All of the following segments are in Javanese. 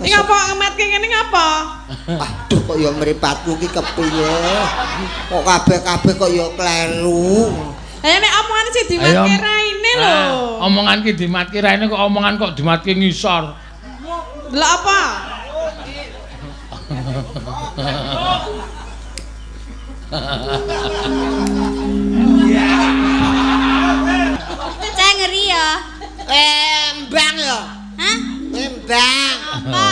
Iki ngapa ngemetke ngene ngapa? Aduh kok ya mripatku ki kepiye? Kok kabeh-kabeh kok ya kleru. Lah nek omongan sing dimatke raine lho. Omongan ki dimatke raine kok omongan kok dimatke ngisor. Delok apa? Cah ngeri ya. Embang ya. Hah? Embang. Apa?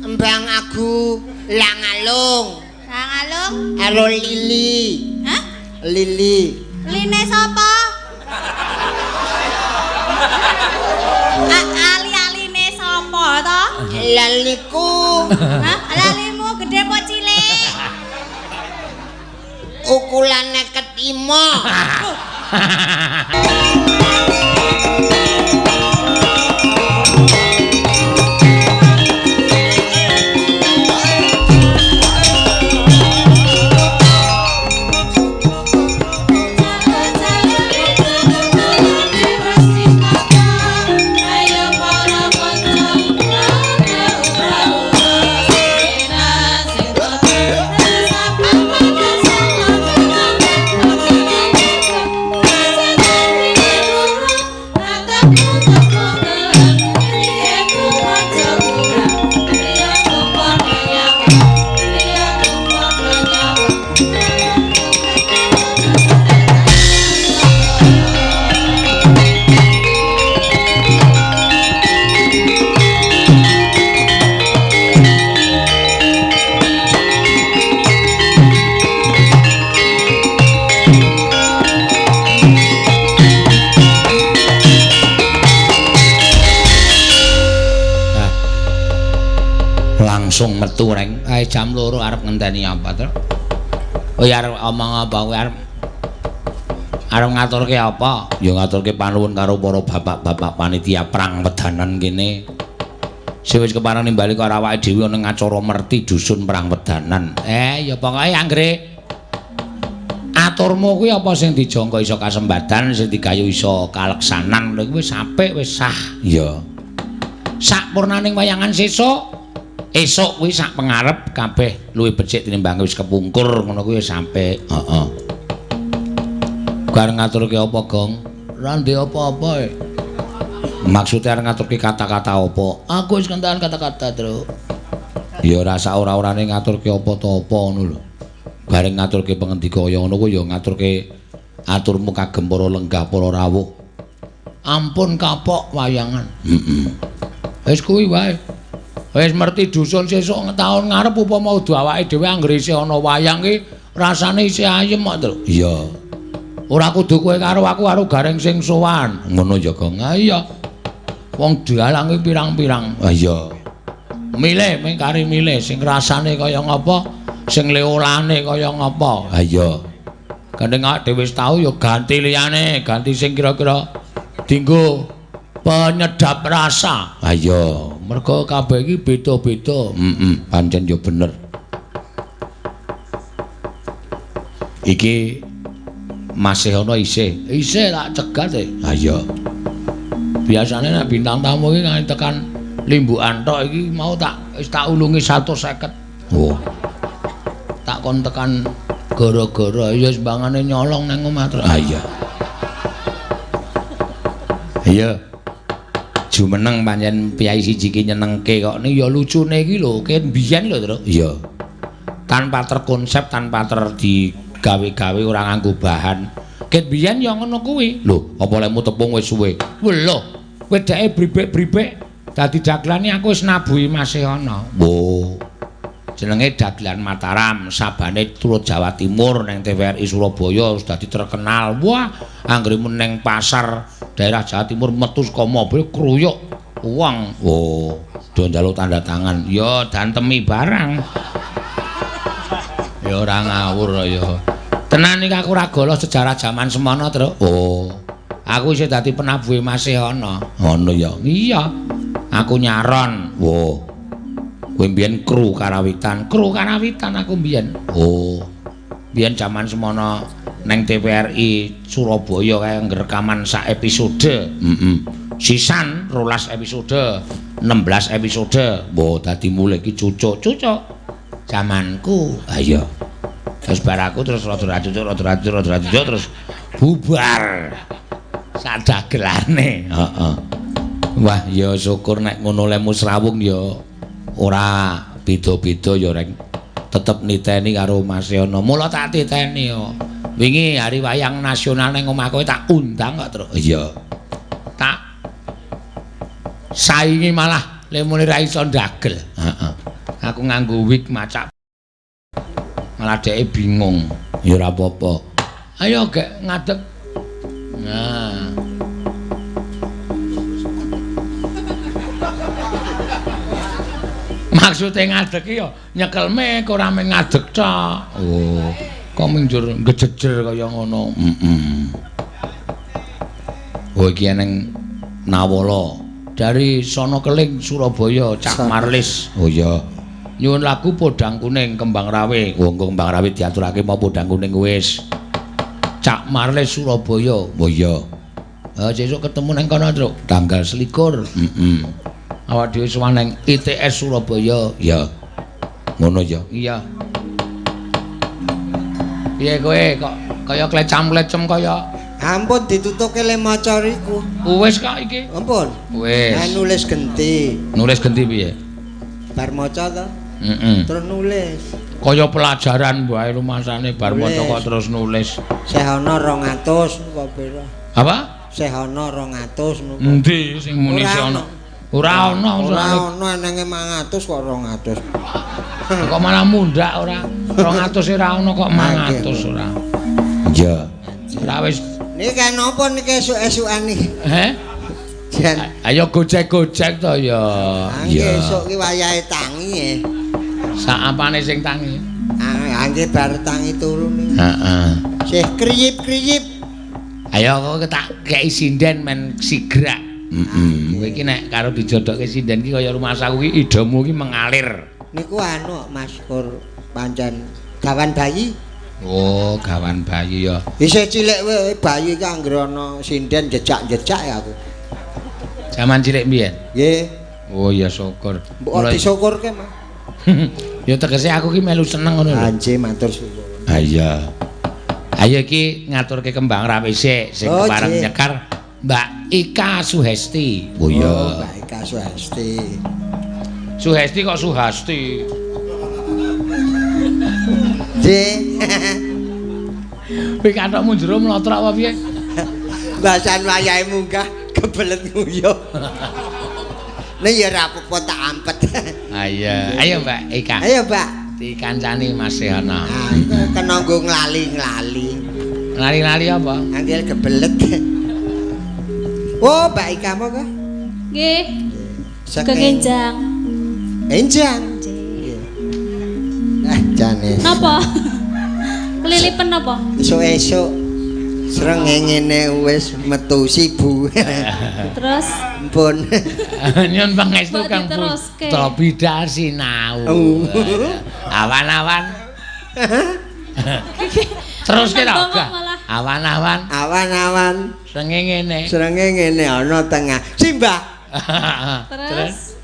Embang agu langalung. Langalung? Karo lili. Hah? Lili. Line sapa? Ali-aline sapa to? Laliku. Hah? Lalimu gedhe apa cilik? Ukulane ketimo. Langsung metu reng. Ae jam 2 arep ngenteni apa to? Oh ya arep omong apa kowe arep ngaturke apa? Ya ngaturke panuwun karo para bapak-bapak panitia perang wedanan kene. Sing wis kepareng nimbali karo awake dhewe ana acara merti dusun perang wedanan. Ya pokoke anggere aturmu kuwi apa sing dijangka iso kasembadan, sing digayu iso kaleksanan, ngono kuwi wis apik, wis sah. Iya. Sak purnaning wayangan sesuk esuk kuwi sak pengarep kabeh luwih becik tinimbang wis kepungkur ngono kuwi wis sampe. Heeh. Arep ngaturke apa, Gong? Ora ndek apa-apa e. Maksude arep ngaturke kata-kata apa? Aku wis kentekan kata-kata, Truk. Ya ora sak ora-orane ngaturke apa to apa ngono lho. Bareng ngaturke pengendika kaya ngono kuwi ya ngaturke aturmu kagem para lenggah para rawuh. Ampun kapok wayangan. Heeh. Wis kuwi wae. Wis merti dusun sesuk taun ngarep upama udu awake dhewe anggere isih ana wayang ki rasane isih ayem kok, Truk. Iya. Ora kudu kowe karo aku karo Gareng sing sowan. Ngono ya, Gong. Ha iya. Wong dalang ki pirang-pirang. Ha iya. Milih mung kari milih sing rasane kaya ngapa, sing leolane kaya ngapa. Ha iya. Gandeng awake dhewe wis tau ya ganti liyane, ganti sing kira-kira dinggo penyedap rasa. Ha iya, mergo kabeh iki beda-beda. Heeh, pancen ya bener. Iki masih ana isih. Isih tak cegat e. Ha iya. Biasane nek bintang tamu iki nganti tekan limbukan tok iki mau tak wis tak ulungi 150. Oh. Tak kon tekan gara-gara ya sembangane nyolong nang omah terus. Ha iya. Iya. Jumeneng pancen piyai siji ki nyenengke kok. Ni ya lucune iki lho, ken biyen lho, Truk. Iya. Tanpa terkonsep, tanpa digawe-gawe ora nganggo bahan. Ket biyen ya ngono kuwi. Lho, apa lemu tepung wis suwe? Lho, wedake bribek-bribek dadi dagelane aku wis nabuhi masih ana. Oh. Jenenge Dagelan Mataram, sabane turut Jawa Timur nang TVRI Surabaya wis dadi terkenal. Wah, anggere nang pasar daerah Jawa Timur metu saka mobil kruyuk wong. Oh, do njaluk tanda tangan. Ya dantemi barang. Ya ora ngawur ya. Tenan iki aku ora golo sejarah jaman semono, Truk. Oh. Aku isih dadi penabuhe masih ana. Ngono ya. Iya. Aku nyaron. Wah. Kowe mbiyen kru karawitan. Kru karawitan aku mbiyen. Oh. Mbiyen jaman semono neng TVRI Surabaya kaya ngrekaman sak episode. Heeh. Sisan 12 episode, 16 episode. Mbah dadi mulih iki cucuk-cucuk. Jamanku. Ha iya. Terus bar aku terus rada cucuk, rada cucuk, rada cucuk terus bubar. Sadagelane. Heeh. Wah, ya syukur nek ngono lemu srawung ya ora beda-beda ya reng. Tetep niteni karo Mas Yono. Mula tak titeni yo. Wingi hari wayang nasional ning omah kowe tak undang kok, Truk. Iya. Tak saingi malah lemune ra iso ndagel. Heeh. Aku nganggo wig macak. Malah dheke bingung. Ya ora apa-apa. Ayo gek ngadeg. Nah. Maksude ngadeg ki ya nyekel mik ora mung ngadeg tok. Oh, kok minjur gejejer kaya ngono. Heeh. Oh iki eneng Nawala dari Sono Keling Surabaya, Cak Marlis. Oh iya. Nyuwun lagu Podang Kuning Kembang Rawe. Oh, engko Kembang Rawe diaturake mau Podang Kuning wis. Cak Marlis Surabaya. Oh iya. Sesuk ketemu nang kono, Truk. Tanggal 21. Heeh. Awak dhewe sowan nang ITS Surabaya. Ya. Ngono ya. Iya. Piye kowe kok kaya klecam-klecem kaya ampun ditutuke le maca riku. Wis kok iki. Ampun. Wis. Nah, nulis genti. Nulis genti piye? Bar maca to. Heeh. Terus nulis. Kaya pelajaran wae rumasane bar maca kok terus nulis. Seh ana 200 apa pira? Apa? Seh ana 200. Endi sing muni seh ana? Ora ana, ora ana enenge 500 kok 200. Kok malah mundak ora? 200 ora ana kok 500 ora. Iya. Ora wis. Niki kan napa niki esuk-esukan niki? Heh? Jan. Ayo gojek-gojek to ya. Iya. Esuk ki wayahe tangi e. Sak apane sing tangi? Ah, nggih bar tangi turu niki. Heeh. Sih kriyip-kriyip. Ayo kok tak kei sinden men sigrak. Heeh. Kowe iki nek karo dijodokke sinden ki kaya rumasaku ki idemu ki mengalir. Niku anu Mas Kur pancen gawan bayi. Oh, gawan bayi ya. Isih cilik wae bayi ki anggere ana sinden jejak-jejak ya aku. Jaman cilik mbiyen? Nggih. Oh ya syukur. Mbok disyukurke, Mas. Ya tegese aku ki melu seneng ngono lho. Anjir matur suwun. Ha iya. Ayo iki ngaturke kembang rawe sik sing kepareng nyekar Mbak Ika Suhesti. Oh iya. Oh, Mbak Ika Suhesti. Suhesti kok Suhasti. Nggih. Kowe kathokmu jero mlotrok apa piye? Bahasan wayahe munggah kebelet nguyuh. Nek ya ora apa-apa tak ampet. Ha iya. Ayo Mbak Ika. Ayo Mbak. Dikancani Mas Yono. Ah, kena nggo nglali-nglali. Nglali-nglali apa? Angel kebelet. Oh, Mbak Ika monggo. Nggih. Kegenjang. Enjang. Nggih. Ah, jane. Napa? Kelilipen napa? Esuk-esuk srengenge ngene wis metu sibu. Terus ampun. Nyun pangestu Kang Putra bidal sinau. Awan-awan. Terus ki ta? Awan-awan. Awan-awan. Srengenge ngene. Srengenge ngene ana tengah. Simbah. Terus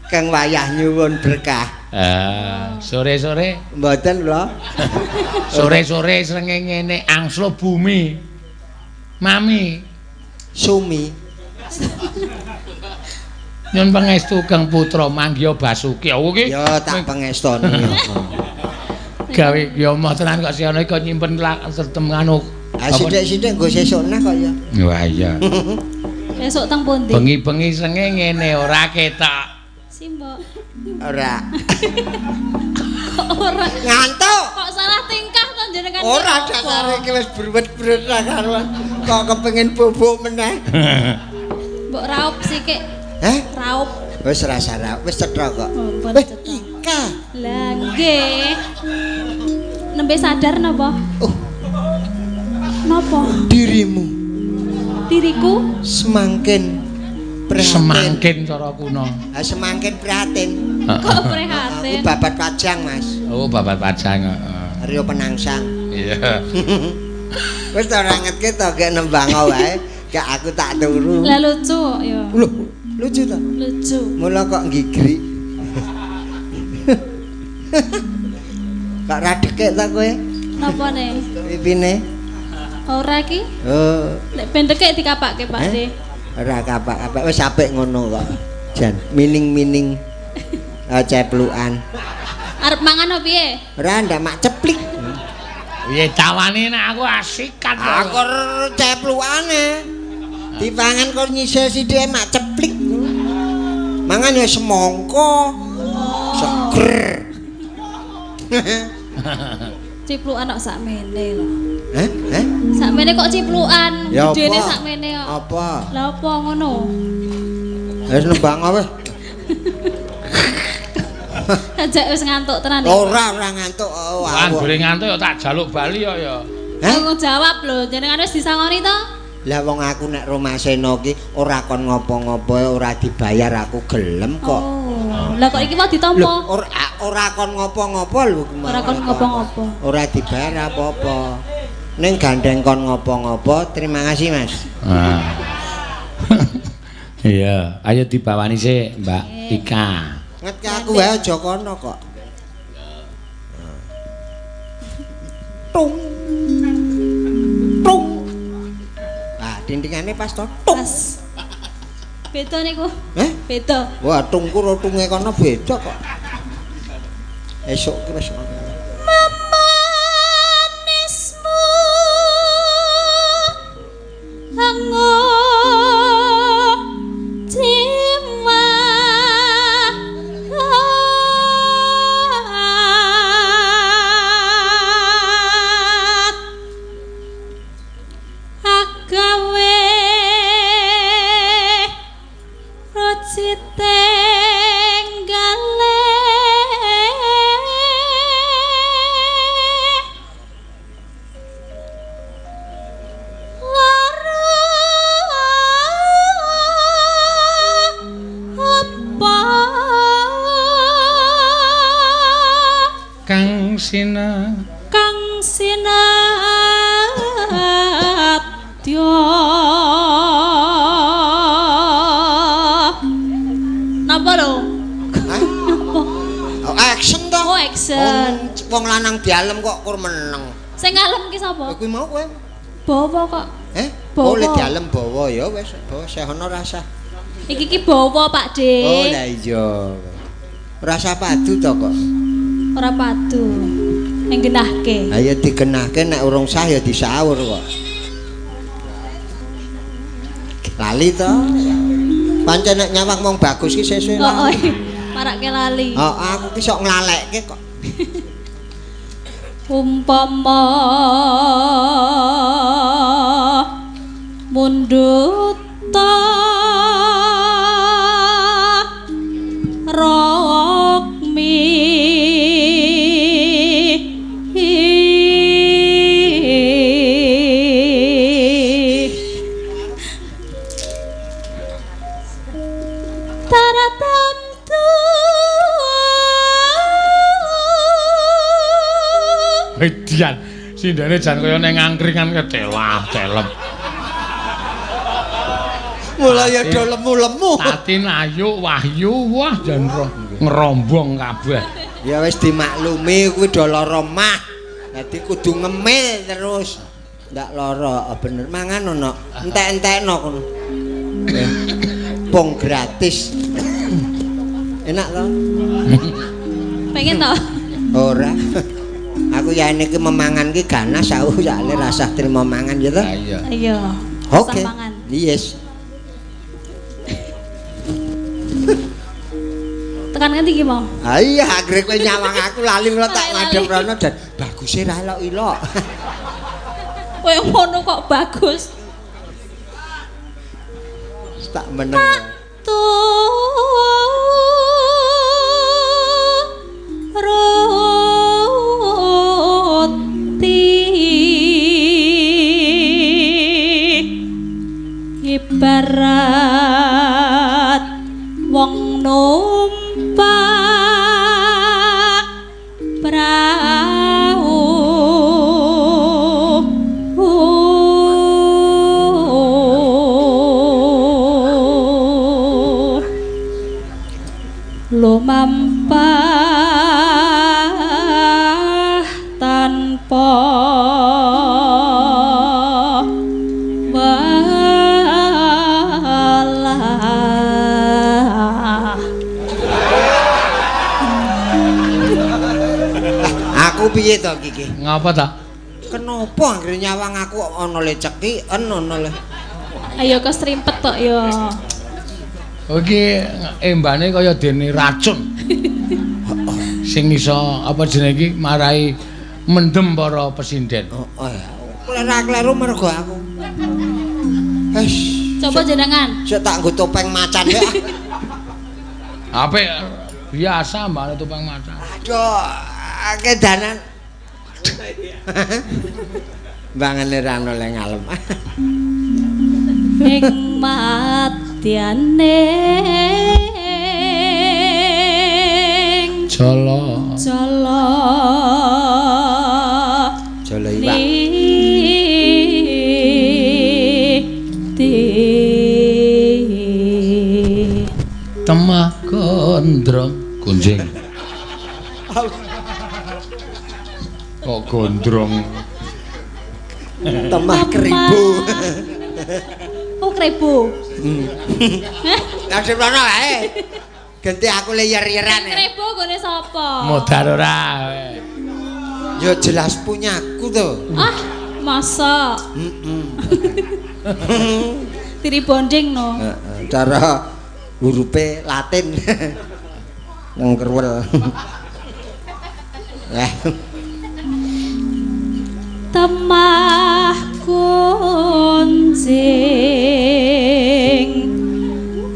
Kang wayah nyuwun berkah. Sore-sore mboten kula. Sore-sore srengenge ngene angslo bumi. Mami sumi. Nyun pangestu Kang Putra manggiya Basuki. Aku ki ya tak pangestoni. Gawe ya moh tenan kok siana kok nyimpen tetem anu. Ah sithik-sithik nggo sesuk neh kok ya. Wah iya. Besok teng pundi? Bengi-bengi srengenge ngene ora ketok. Simbok. Ora. Kok ora? Ngantuk. Kok salah tingkah to jenengan? Ora dasare iki wis bruwet-bruwet ra karuan. Kok kepengin bubuk meneh. Mbok raup sikik. Heh? Raup. Wis rasa raup, wis cetha kok. Oh, wis Ika. Lah nggih. Nembe sadar napa? Oh. Napa? Dirimu. Diriku semangkin prihatin. Semangkin cara kuno. Ha semangkin prihatin. Kok prihatin? Aku babat pajang, Mas. Oh, babat pajang, heeh. Rio Penangsang. Iya. Wis ta ora ngetke to gek nembang wae. Gak aku tak turu. Lah lucu ya. Loh, lucu ta? Lucu. Mula kok nggigrik. Kok ra dekek ta kowe? Napa ne? Pipine? Ora ki. Oh. Nek ben dekek dikapake Pak De. Ora kapak-kapak wis apik ngono kok. Jan mining-mining ceplukan. Arep mangan apa piye? Ora ndak mak ceplik. Piye tawane nek aku asikan. Aku ceplukane. Dipangan kok nyisih sithik mak ceplik. Mangan ya semangka. Seger. Ciplukan kok sakmene lho. Heh? Heh? Sakmene kok ciplukan, gedene sakmene kok. Apa? Lah apa ngono? Wis nembang wis. Ajak wis ngantuk tenan iki. Ora, ora ngantuk. Wah, anggere ngantuk ya tak jaluk bali kok ya. Heh? Wong jawab lho, jenengan wis disangoni to? Lah wong aku nek Romasena ki ora kon ngopo-ngopo, ora dibayar aku gelem kok. Oh. Lah kok iki mau ditampa? Lho, ora kon ngopo-ngopo lho. Ora kon ngopo-ngopo. Ora dibayar apa-apa. Ning gandeng kon ngopo-ngopo, terima kasih Mas. Ah. Iya, ayo dibawani sik Mbak Ika. Ngetke aku wae aja kono kok. Tung. Tung. Ah, dindingane pas to. Tung. Pas. Beda niku. Heh? Beda. Wah, tungku ro tunge kono beda kok. Esuk ki wis ngono. Memanismu ango jiwa agawe rocitenggale lara apa Kang Sina kang sinadya. Napa lho? Hah? Napa? Oh, action to. Oh, action. Wong lanang dialem kok kur meneng. Sing ngalem ki sapa? Kuwi mau kowe. Bawa kok. Eh? Bawa. Oh, le dialem bawa ya wis, bawa sehono rasa. Iki ki bawa Pak De. Oh, lah iya. Rasa padu to kok. Ora padu. Ning genahke. Lah ya digenahke nek urung sah ya disaur kok. Lali to. Pancen nek nyawang wong bagus ki sesuk. Oh, oh, marake lali. Oh, aku ki sok nglalekke kok. Umpama mundhut rokmi taratamtu. Edian, sindene jan kaya ning angkringan ketelah telem. Mulai ya do lemu-lemu. Tatin ayu wahyu wah jan ngerombong kabeh. Ya wis dimaklumi kuwi do lara mah. Dadi kudu ngemil terus. Ndak lara, oh, bener mangan ono. Entek-entekno kono. Pong gratis. Enak to? Pengen to? Ora. Aku ya niki memangan ki ganas aku soalé rasah trimo mangan ya to. Iya. Iya. Oke. Mangan. Yes. Tekan ngendi iki mau? Ah iya, akhire kowe nyawang aku lali mula tak Lali. madhep rono dan baguse ra elok-elok. Kowe ngono kok bagus. Tak meneng. Turuti ibarat wong numpak prau. Lampah tanpa welah. Aku piye to iki? Ngapa ta? Kenapa anggere nyawang aku ana le cekiken ana le. Ayo kesrimpet tok ya. Iki embane kaya dene racun. Sing iso apa jenenge iki marai mendem para pesinden. Oh ya. Kleru-kleru mergo aku. Wis. Coba jenengan. Sik tak nggo topeng macan ya. Apik biasa mbane topeng macan. Aduh, kedanan. Bangane ra ono le ngalem. Ing madyane Jala. Jala. Jala iwak. Temah gondrong gonjing. Kok gondrong? Temah keribu. Oh, kribo. Lah semono wae. Ganti aku layer-layeran. Kribo gone sapa? Modar ora. Ya jelas punyaku to. Ah, masa? Heeh. Tiri bonding no. Heeh, cara hurufe Latin. Nang kerwel. Eh. Temah kunjing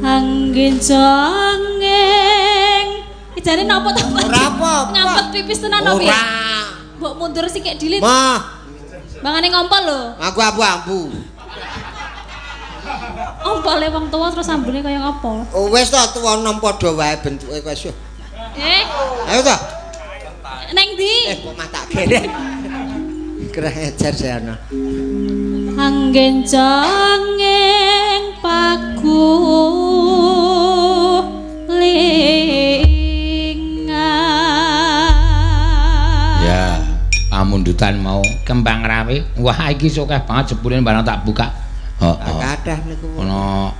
angin jongeng. Jane napa to? Ora apa-apa. Ngampet pipis tenan opo? Ora. Mbok mundur sikik dilit. Mah, Mangane ngompol lho. aku abu-abu. Ompole wong tuwa terus ambune kaya ngopo? Oh, wis to tuwa nom padha wae bentuke wis. Eh, Ayo to. neng ndi? Eh, kok mah tak gerek. Kurang ajar saya. Anggen jongeng paku lingan. Ya, pamundutan mau kembang rawe. Wah, iki sokeh banget jebule barang tak buka. Heeh. Kathah niku. Ana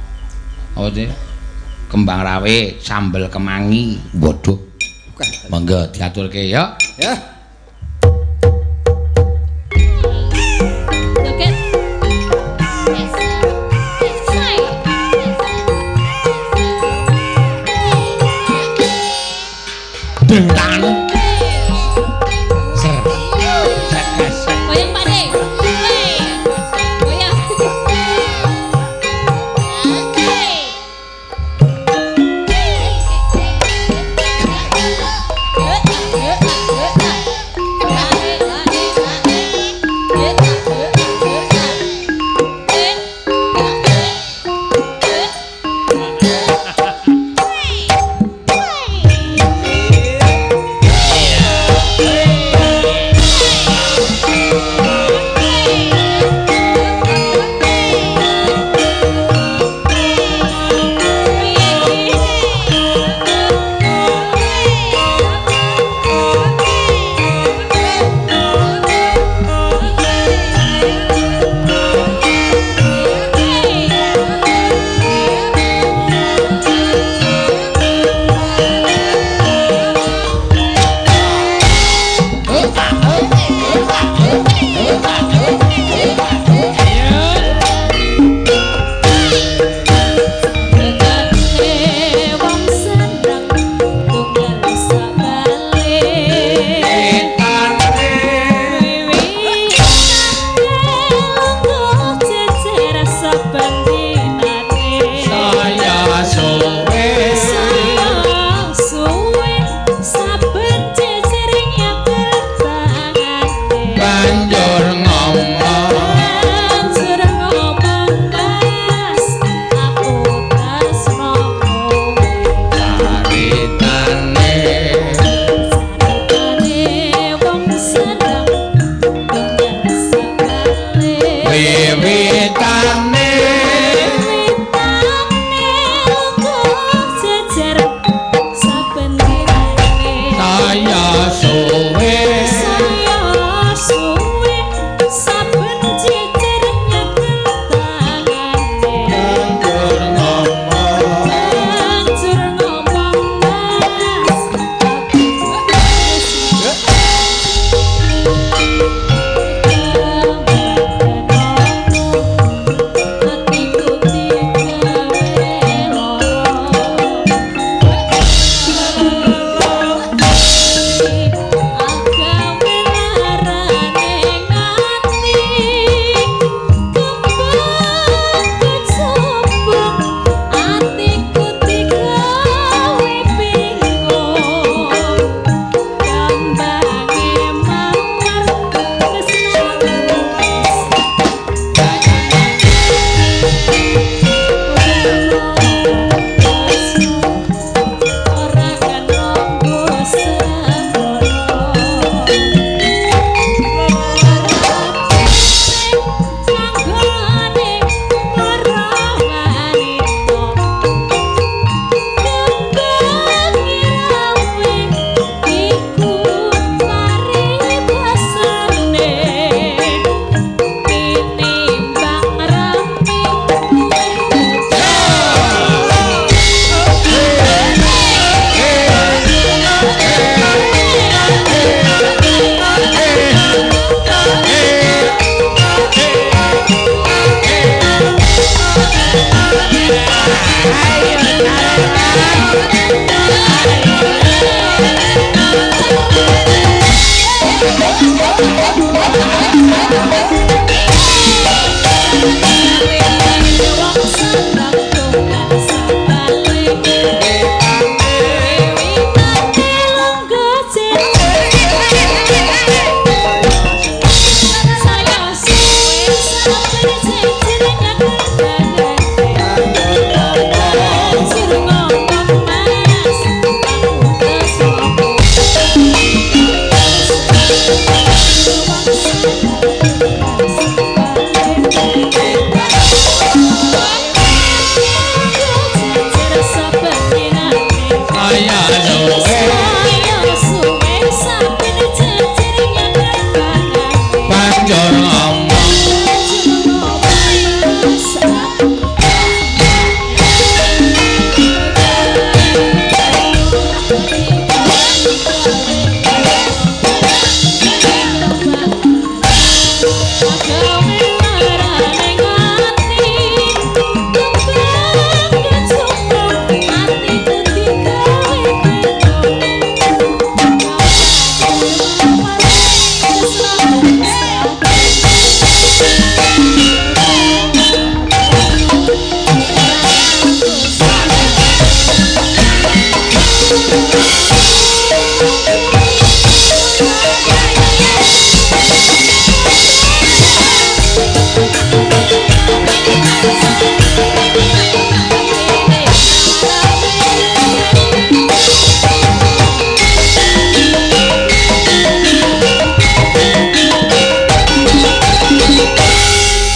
apa sih? Kembang rawe, sambel kemangi. Waduh. Monggo diaturke ya. Ya. Joget. Dentang. Ser. Sekas. Goyang Pak De. Hei. Goyang. Hei.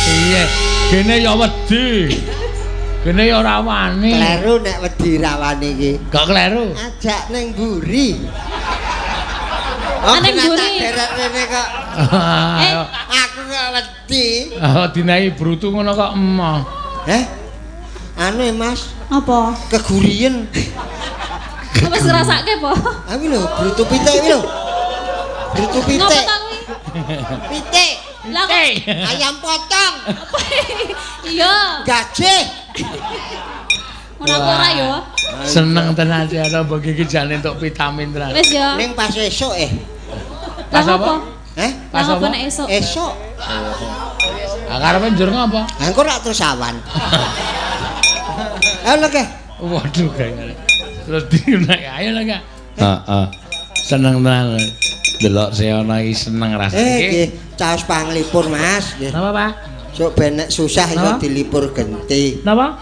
Iya, kene ya wedi. Kene ya ora wani. Kleru nek wedi rawani iki. Gak kleru. Ajak ning mburi. Oh, Ning kena tak mburi. derek rene kok. Ayo. Aku kok wedi. Oh, dinahi brutu ngono kok emoh. Heh? Anu ya, Mas, Apa? kegurian. Apa wis ngrasake po? Aku lho, brutu pitik kuwi lho. Brutu Ngopo pitik. ta kuwi? Pitik, Lah kok ayam potong, iya. gajih. Ngono aku ora ya. Seneng tenan sih ana mbok iki jane entuk vitamin tenan. Wis ya. Ning pas esuk eh. Pas Lah apa? Heh? Pas Lah apa? apa nek esuk? Esuk. Ah karepe njur ngapa? Lah engko rak terus awan. Ayo lho, Keh. Waduh kayaknya. Terus diunek ayo lah Kak. Heeh. Seneng tenan. Delok Seona iki seneng rasane. Nggih, caos panglipur, Mas. Nggih. Napa, Pak? Sok ben nek susah iso Napa? dilipur genti. Napa?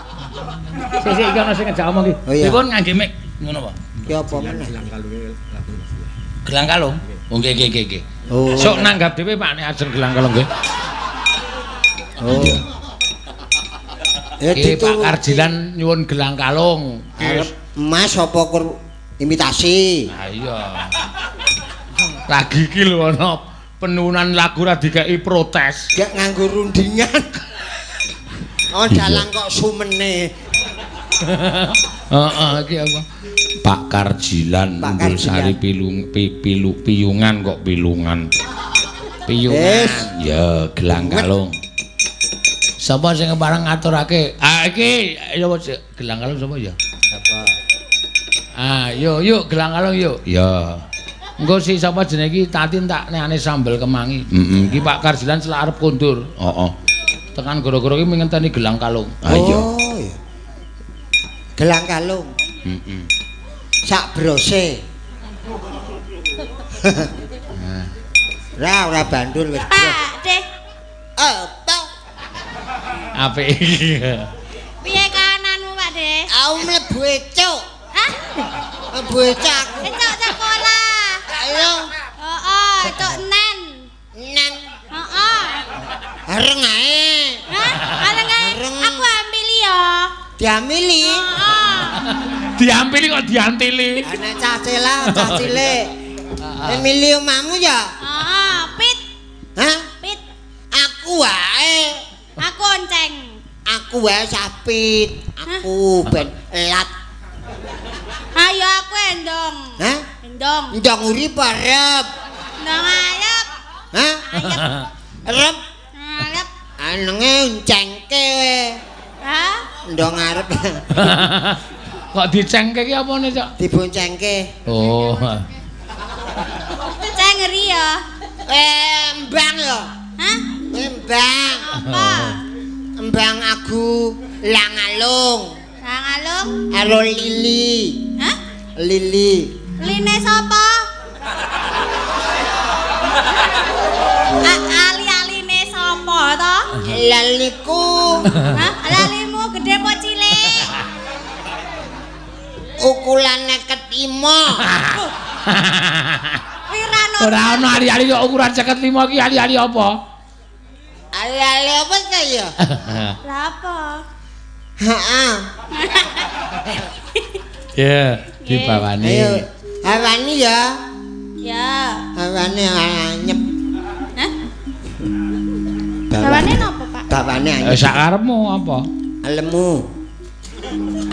Sik sik iki ana sing ngejak omong iki. Oh, iya. Dipun ngangge mic ngono apa? Ki apa meneh? Gelang kalung. Oh nggih nggih nggih nggih. Oh. Sok nanggap dhewe Pak nek ajeng gelang kalung nggih. Oh. Ya Iki Pak dituru. Karjilan nyuwun gelang kalung. Arep emas apa kur imitasi? Ah iya. Lagi iki lho ana penunan lagu ra dikeki protes. Gak nganggo rundingan. Oh, dalang kok sumene. Heeh, iki apa? Pak Karjilan Pak Umbul Sari Karjilan. Pilung pi, pilu, piyungan kok pilungan. Piyungan. Wis. Ya, gelang kalung. Sapa sing kepareng ngaturake? Ah iki ya apa sih? Gelang kalung sapa ya? Apa? Ah, yo yuk gelang kalung yuk. Ya. Engko si sapa jenenge iki Tatin tak neane sambel kemangi. Heeh, iki Pak Karjilan selak arep kondur. Heeh. Tekan gara-gara iki ngenteni gelang kalung. Ah iya. Oh, iya. Gelang kalung. Heeh. Sak brose. Ra ora bandul wis bros. Pak De, Apa? Apik iki. piye kahananmu Pak De? Aku mlebu ecuk. Hah? Mlebu ecuk aku. Ecok sekolah. Ayo Heeh, ecok nen. nang Heeh. areng ae. Hah? Areng ae. Areng. Aku ambil ya. Diamili. Heeh. Diampili kok diantili. Anak cah cilik, cah cilik. Emili omahmu ya? Heeh, pit, Hah? pit. Aku wae. Aku onceng. Aku wae sapit. Aku ben elat. Ayo aku endong. Hah? Endong. Ndang urip arep. Endong ayep. Hah? Ayep. Arep Ayep. anenge encengke. Hah? Ndong arep Kok dicengke iki apane, Cok? diboncengke. Oh. Ceng ngeri ya. Embang ya. Hah? Embang. Apa? Embang aku langalung. Langalung. Karo Lili. Hah? Lili. Line sapa? Ali-aline sapa to? Laliku Hah? Lalimu gede apa cilik? ukurane ketimo. Wirano. Ora ono ali-ali kok ukuran 55 iki ali-ali apa? Ali-ali apa ta ya? Lah apa? Heeh. Ya, dibawani. Ayo, hawane ya. Ya. Hawane anyep. Hah? Bawane napa, Pak? Bawane Eh anyep. sakarepmu apa? Lemu.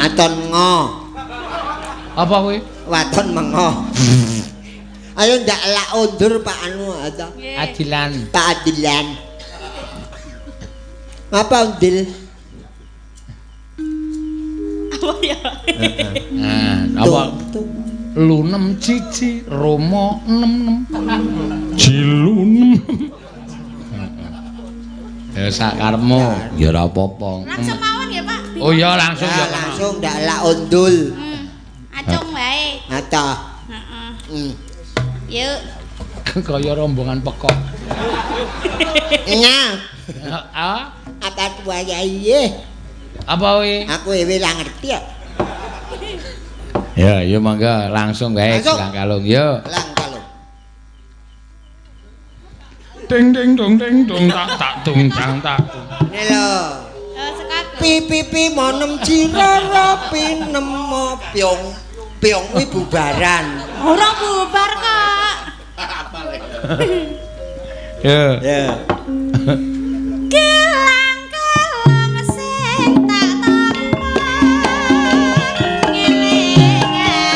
Aton ngo, Apa kuwi? waton mengo. Ayo ndak lak undur Pak anu atau Nggih. Adilan. Pak Adilan. Apa undil? Apa ya? Nah, apa? Tuh, tuh. Lunem cici, Romo nem nem. Jilunem. Ya sakarepmu, ya ora apa-apa. Langsung mawon ya, Pak. Oh iya langsung Ya, ya. langsung ndak lak undul. Acung wae. Ata. Heeh. Yuk. Kaya rombongan pekok. Nya. Ah? Apa wayahe? Apa kuwi? Aku dhewe lah ngerti ya. Ya, ya monggo langsung wae gelang kalung yo. Gelang kalung. Ding ding dong ding dong tak tak dung tang tak. Ini lho. Pi pi pi monem jirara pinemo pyong. Pyong kuwi bubaran. Ora bubar kok. Ya. Ya. Gelang kalung sing tak tampa ngelingake jamane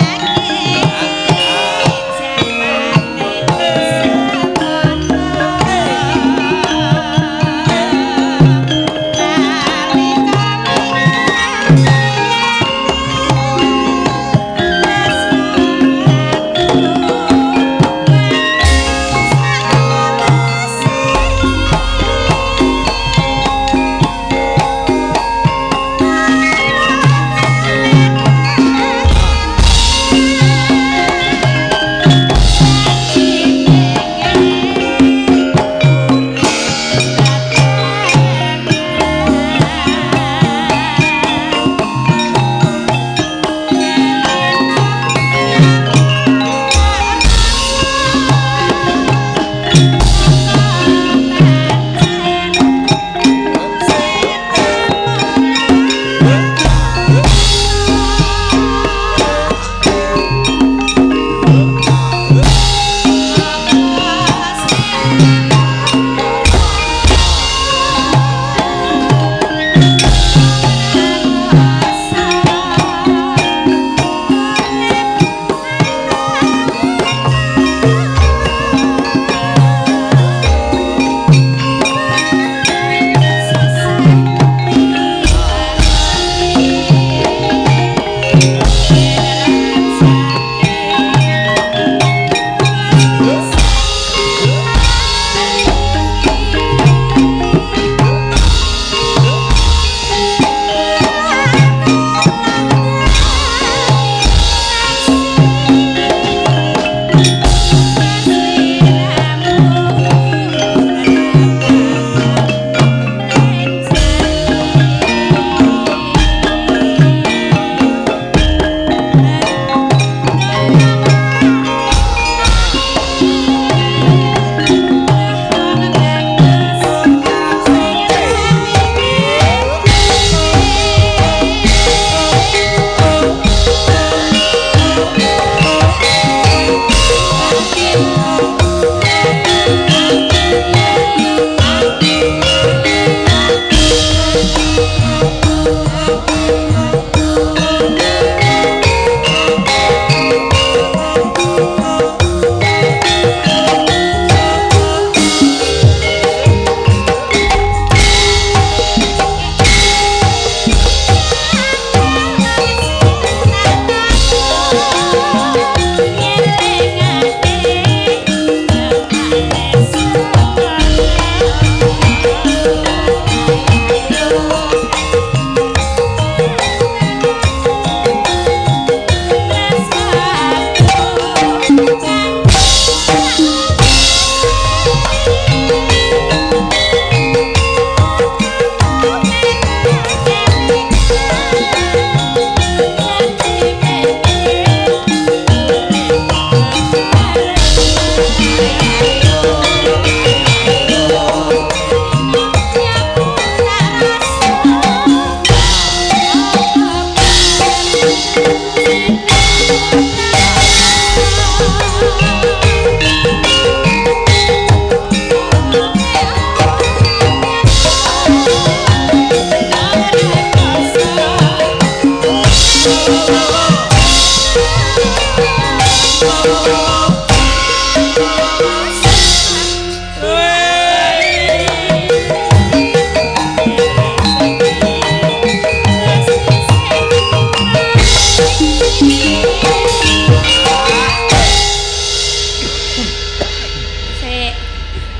semono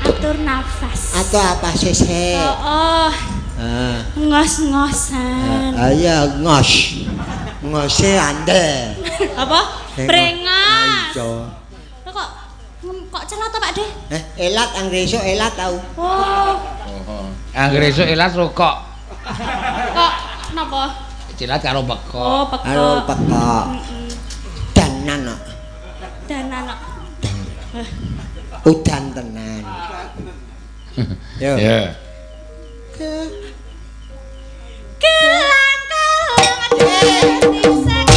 Atur nafas. Atau apa sih? Oh, Ah. ngos-ngosan. Ayo ngos. Ngose andel. Apa? Brengas. Iya. Kok kok celat to, Pak De? Elat anggere esuk elat tau. Oh. Anggere esuk elat rokok. Kok napa? Celat karo pekok. Oh, pekok. Karo pekok. Heeh. Danan kok. Danan kok. Udan tenan. Yo. Ya. Gelang-gelang dadi sek.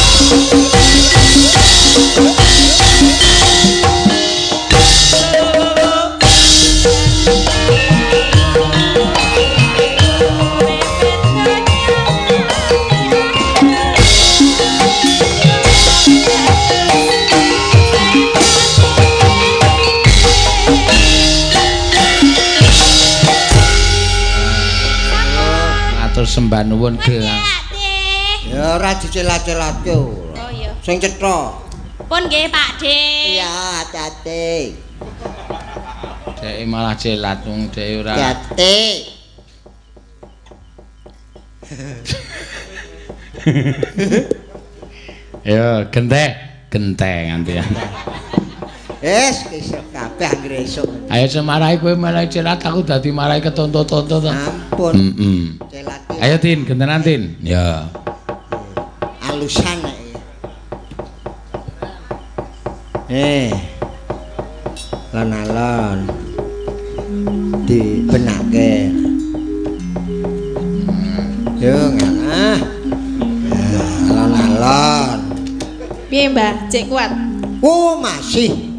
Matur sembah nuwun gelang. Ya ora dicelat-celatke ora. Oh iya. Sing cetha. Pun nggih Pak De. Iya, hati-hati. Dhek malah celat wong dhek ora. Hati-hati. Ya, genteh, genteh nganti. Wis esuk kabeh anggere esuk. Ayo semarai kowe malah celat aku dadi marai ketonto-tonto to. Ampun. Heeh. Celat. Ayo Tin, gentenan Tin. Ya. Alusan nek. Alon-alon. Dibenake. Yo ngalah. Alon-alon. Piye, Mbah? Cek kuat. Oh, masih.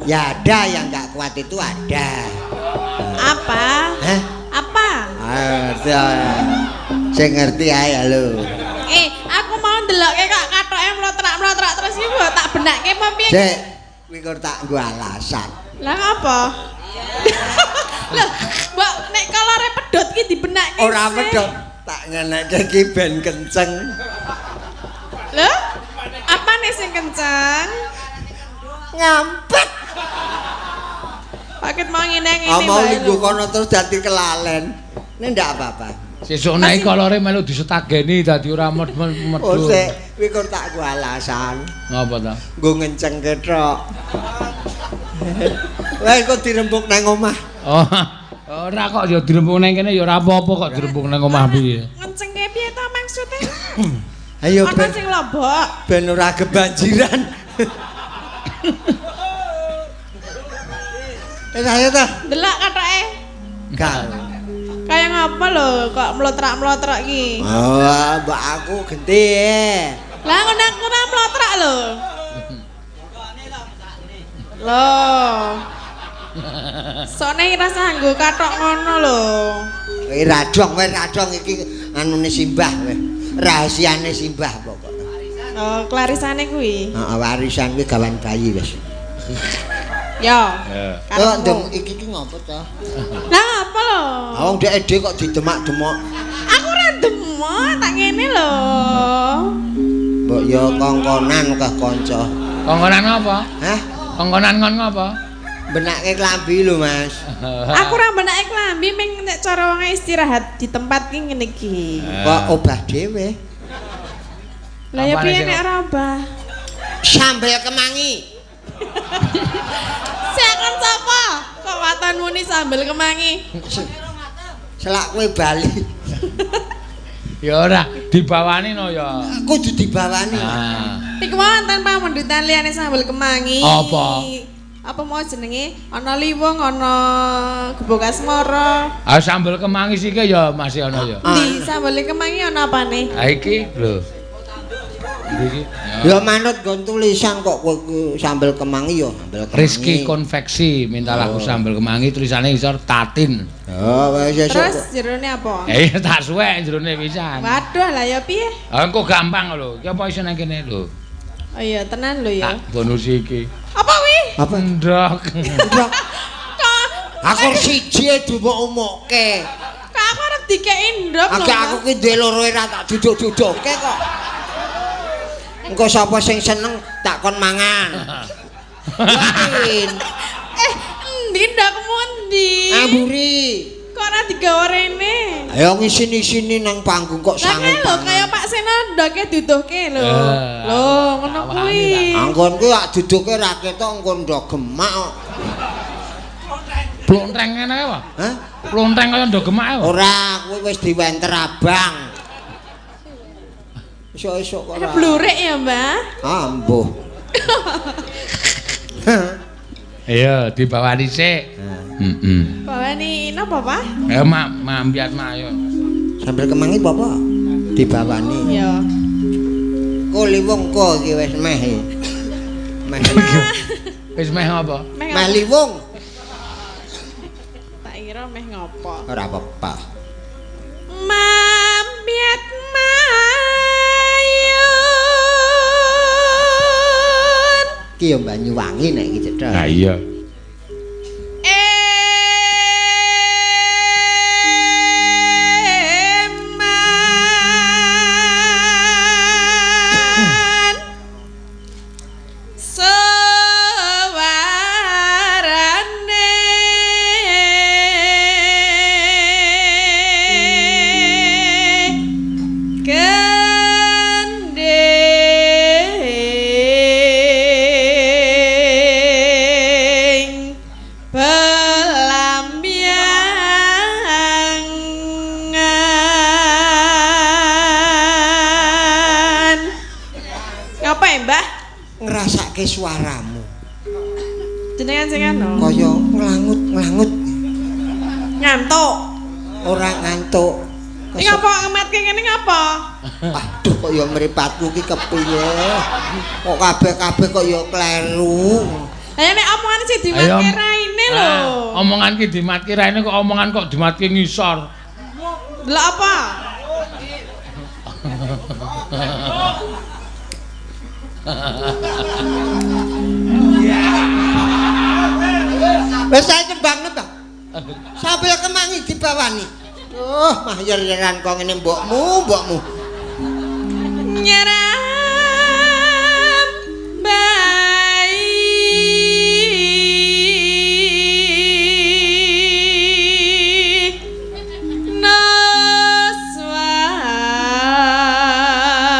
Ya ada yang enggak kuat itu ada. Apa? Hah? Apa? Ngerti. Sing ngerti ae lho. Aku mau ndelokke kok katoke mlotrak-mlotrak terus iki mbok tak benake apa piye? Sik, kuwi kok tak nggo alasan. Lah ngapa? Lho, mbok nek kolore pedhot ki dibenake. Ora pedhot, tak ngenekke iki ben kenceng. Lho? Apane sing kenceng? Ngampet. Paket mau ngene-ngene. Ah mau wae lingguh lho. kono terus dadi kelalen. Ini ndak apa-apa. Sesuk nek kolore melu disetageni dadi ora medhun. Oh sik, kuwi kok tak nggo alasan. Ngapa ta? Nggo ngencengke tok. Wah, kok dirembuk nang omah. Oh, ora kok ya dirembuk nang kene ya ora apa-apa kok dirembuk nang omah piye. Ngencengke piye ta maksudnya? Ayo Ana ben sing lombok. ben ora kebanjiran. Wis ayo ta. Delok katoke. Gal. Kaya ngapa lho kok mlotrak-mlotrak iki? Oh, mbak aku genti. Lah ngono aku ora mlotrak lho. Lho. Sone rasa nganggo kathok ngono lho. Kowe radong, kowe radong iki anune simbah kowe. Rahasiane simbah pokok. Oh, klarisane kuwi. Heeh, warisan kuwi gawan bayi wis. Yo. Oh, ndem iki ki ngopo to? Lah ngapa lho? Ah wong dhek dhewe kok didemak-demok. Aku ora demok, tak ngene lho. Mbok yo kongkonan kah kanca. Kongkonan apa? Hah? Kongkonan ngon ngapa? Benake klambi lho, Mas. Aku ora benake klambi ming nek cara wong istirahat di tempat ki ngene iki. Kok obah dhewe? Lah ya Apane piye sing- nek ora obah? Sambel kemangi. Siakan sapa? Kok waton muni sambel kemangi? Selak kowe bali. Ya ora, dibawani no ya. Kudu dibawani. Ah. Iku mau wonten pamundutan liyane sambel kemangi. Apa? Apa mau jenenge? Ana liwung, ana gebok asmara. Ah sambel kemangi sike ya masih ana ya. Di sambel kemangi ana apane? Ah iki lho. Ndi iki? Ya. Ya manut nggon tulisan kok kowe ku sambel kemangi ya sambel kemangi. Rizky Konveksi minta lagu sambel kemangi tulisane isor Tatin. Oh, wis esuk. Terus jerone apa? Eh tak suwek jerone pisan. Waduh lah ya piye? Ah engko gampang lho. Iki apa iso nang kene lho. Oh iya tenan lho ya. Tak bonus iki. Apa wi? Apa? Ndok. Ndok. Kok Aku siji dumuk-umukke. kok aku arep dikeki ndok lho. Agak aku ki duwe loro ora tak duduk-dudukke kok. Engko sapa sing seneng tak kon mangan. Yakin. Endi ndokmu endi? Amburi. Kok ora digawa rene? Ayo ngisin-isini nang panggung kok Lah sangu. kae lho kaya Pak Seno ndoke duduhke lho. Lho ngono kuwi. Anggonku lak duduke ra ketok engko ndok gemak kok. Blontreng ngene ae, Pak. Hah? Blontreng kaya ndok gemak ae. Ora, kuwi wis diwenter abang. Esuk-esuk kok ora. Blurik ya, Mbah. Ambuh. Iya, dibawani sik. Heeh. Bawani napa, Pak? Eh, mak, mambiat mak ayo. Sambil kemangi apa? Dibawani. Iya. Ko liwung ko iki wis meh. Meh. Wis meh apa? Meh Meh liwung. Tak kira meh ngopo. Ora apa-apa. Mambiat mayun. Ki yo Banyuwangi nek iki cetha. Ha iya. Eman suwarane gending pelambiangan. Ngapa ya, Mbah? Ngrasake suaramu. Jenengan sing anu. Kaya nglangut-nglangut Ngantuk. ora ngantuk. Iki ngapa ngemetke ngene ngapa? Aduh kok ya mripatku ki kepiye? Kok kabeh-kabeh kok ya kleru. Lah nek omongan sing dimatke raine lho. Ah, omongan ki dimatke raine kok omongan kok dimatke ngisor. Delok apa? Wis saya tembang-tembang. Sambil kemangi dibawani. Oh, mah yer-yeran kok ngene mbokmu, mbokmu. Nyeram bayi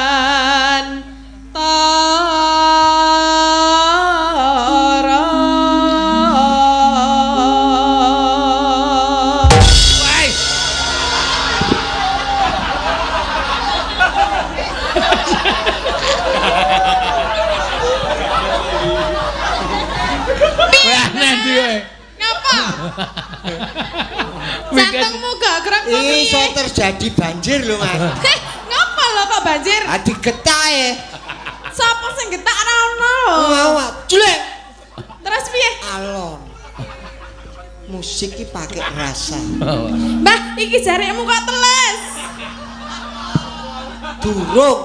Nuswan Tara. Kowe aneh ndi kowe? Ngapa? Jantungmu gak gerak kok piye? Iso terjadi banjir lho, Mas. Heh, ngapa lho kok banjir? Ah digetake. Sapa sing getak ora ono lho. Mau jlek Terus piye? alon. Musik ki pakai rasa. Mbah, iki jarikmu kok teles. Durung.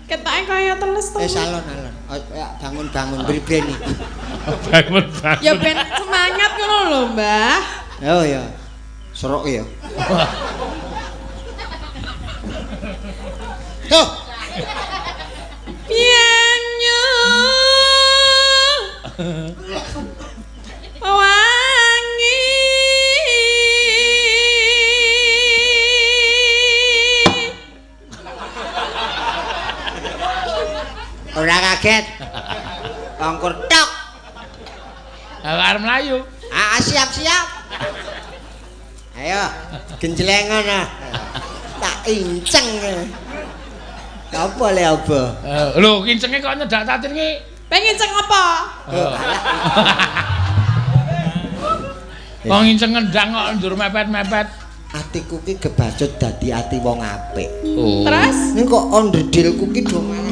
Ketake kaya teles to. Eh alon-alon. Oh, ya, bangun-bangun bribreni. Bangun bangun. Ya ben semangat ngono lho, Mbah. Oh ya. Serok ya. Tuh, Pianyu. Wangi. ora kaget. Ongkor tok. Arep mlayu. Ah, siap-siap. Ayo, genjleng ngono. Tak inceng. Apa le apa? Lho, kincenge kok nyedak tatin ki? Pengen ceng apa? Wong inceng ngendang kok ndur mepet-mepet. Atiku ki kebacut dadi ati wong apik. Oh. Terus? Ning kok onderdilku ki do malah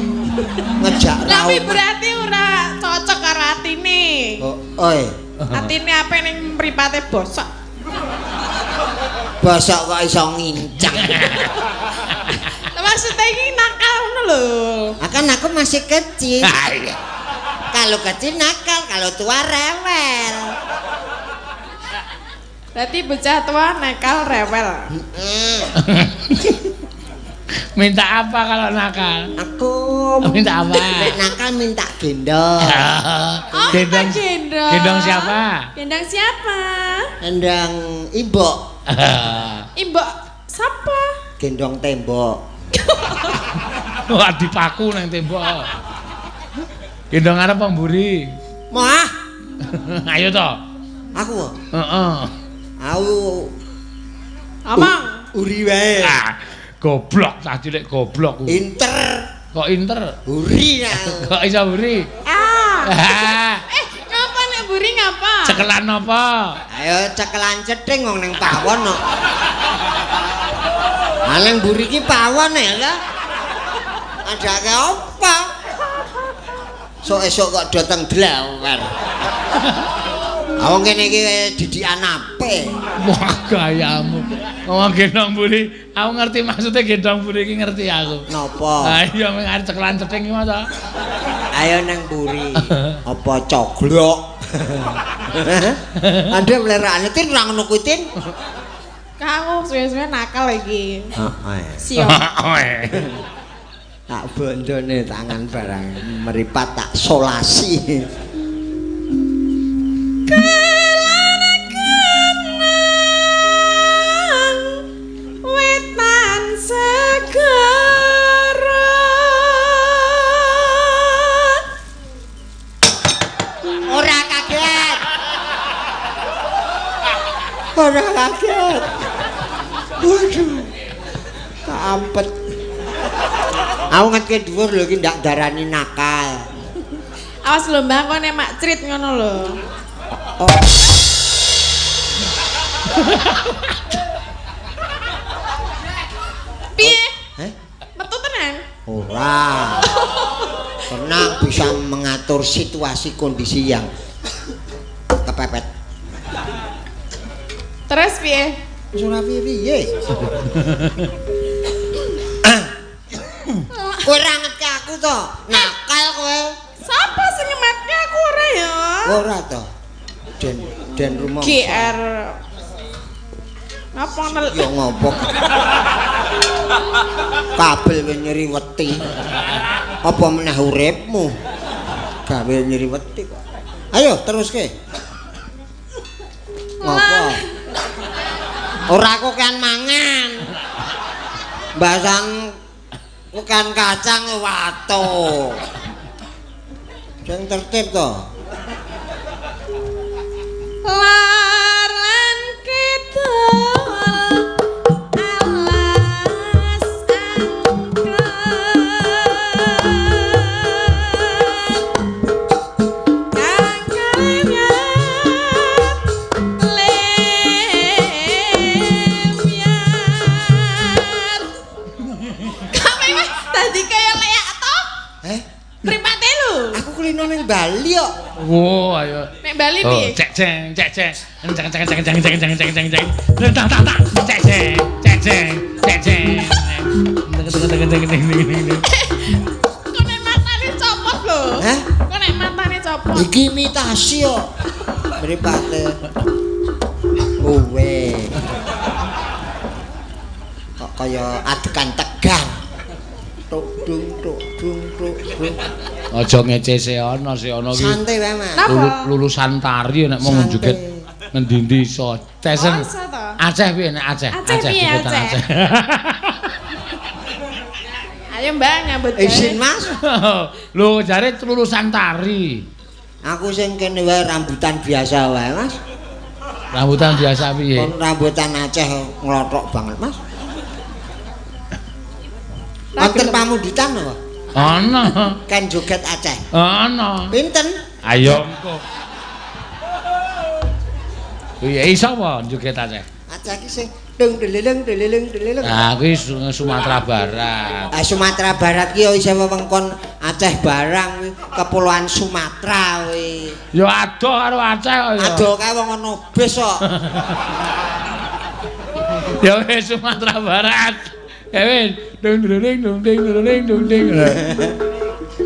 ngejak ra. Tapi berarti ora cocok karo atine. Oh, oi. Atine apik ning mripate bosok. Bosok kok iso nginceng. Lah maksudnya iki nakal ngono lho. Kan aku masih kecil. Kalau kecil nakal, kalau tua rewel. Berarti bocah tua nakal rewel. Minta apa kalau nakal? Aku Minta apa? Nek nakal minta gendong. Oh, Gendong. gendong. Gendong. Gendong siapa? Gendong siapa? Gendong imbok. Imbok siapa? Gendong tembok. Wah, dipaku nang tembok. Gendong arep apa mburi? Mah. Ayo to. Aku. Heeh. Aku Amang. Uri wae. Ah, goblok cah cilik goblok. Inter. Kok inter? Uri ya. Kok iso mburi? Ah. Ngapa nek mburi ngapa? Cekelan apa? Ayo cekelan cething wong ning pawon kok. Ah ning mburi ki pawon ya ta. Adake apa? Sok esuk kok dateng dlawer. Awong kene iki didikan ape. Wah, gayamu. Ngomong gendong mburi, aku ngerti maksudnya gendong mburi iki ngerti aku. Napa? Ha iya mung arep cekelan cething iki ta. Ayo nang mburi. Apa coglok? Ande mlerakane tin ora ngono kuwi tin. Kamu suwe-suwe nakal iki. Heeh. Siap. Tak bondone tangan barang meripat tak solasi. Kelana kenang wetan segara. Ora kaget. Ora kaget. Waduh. Kampet. Aku ngetke dhuwur lho iki ndak darani nakal. Awas lho Mbah, kok nek mak crit ngono lho. Oh. Piye? Heh? Metu tenan? Ora. Tenang, bisa mengatur situasi kondisi yang kepepet. Terus piye? Wis ora piye-piye. Kowe ora ngetke aku to? Nakal kowe. Sapa sing ngemetke aku ora ya? Ora to. Den den rumah. GR. Ngapa nel? Ya ngopo? Kabel wis nyeri weti. Apa meneh uripmu? Gawe nyeri weti kok. Ayo teruske. Ngopo? Ora kokean mangan. Bahasan kokean kacang watu. Sing tertib to. Lar lan kidul alas angker kang kalimat lemyar. Kamu wis dadi kaya leak to? Eh, Mripate lho. aku kulino ning Bali kok. Wo, ayo. Nek Bali Oh, piye? cek ceng, cek ceng. Ceng ceng ceng ceng ceng ceng ceng ceng ceng. Tak tak tak. Cek ceng, cek ceng, cek ceng. Teng teng teng teng teng teng. Kok nek matane copot lho. Hah? Kok nek matane copot. Iki imitasi kok. Mripate. Kowe. Kok kaya adegan tegang. Tuk dung tuk dung tuk dung. Aja ngece seono, seono ki. Santai wae, Mas. Napa? Lulusan tari nek mau Santai. njoget ngendi-endi iso. Tesen. Oh, iso to? Aceh piye nek Aceh? Aceh piye, jogetan Aceh? Ayo Mbak nyambut gawe. Izin, Mas. Lho, jare lulusan tari. Aku sing kene wae rambutan biasa wae, Mas. Rambutan biasa piye? Kon rambutan Aceh nglothok banget, Mas. Wonten pamundutan apa? Ana. Ken joget Aceh. Ana. Pinten? Ayo engko. Piye iso apa joget Aceh? Aceh ki sing dung deleleng deleleng deleleng. Nah, kuwi Sumatera Barat. Ah, Sumatera Barat ki ya isih wewengkon Aceh barang kuwi, kepulauan Sumatera kuwi. Ya adoh karo Aceh kok ya. Adoh kae wong ana bis kok. Ya wis Sumatera Barat. Ya wis, dung dung dung ding dung dung ding.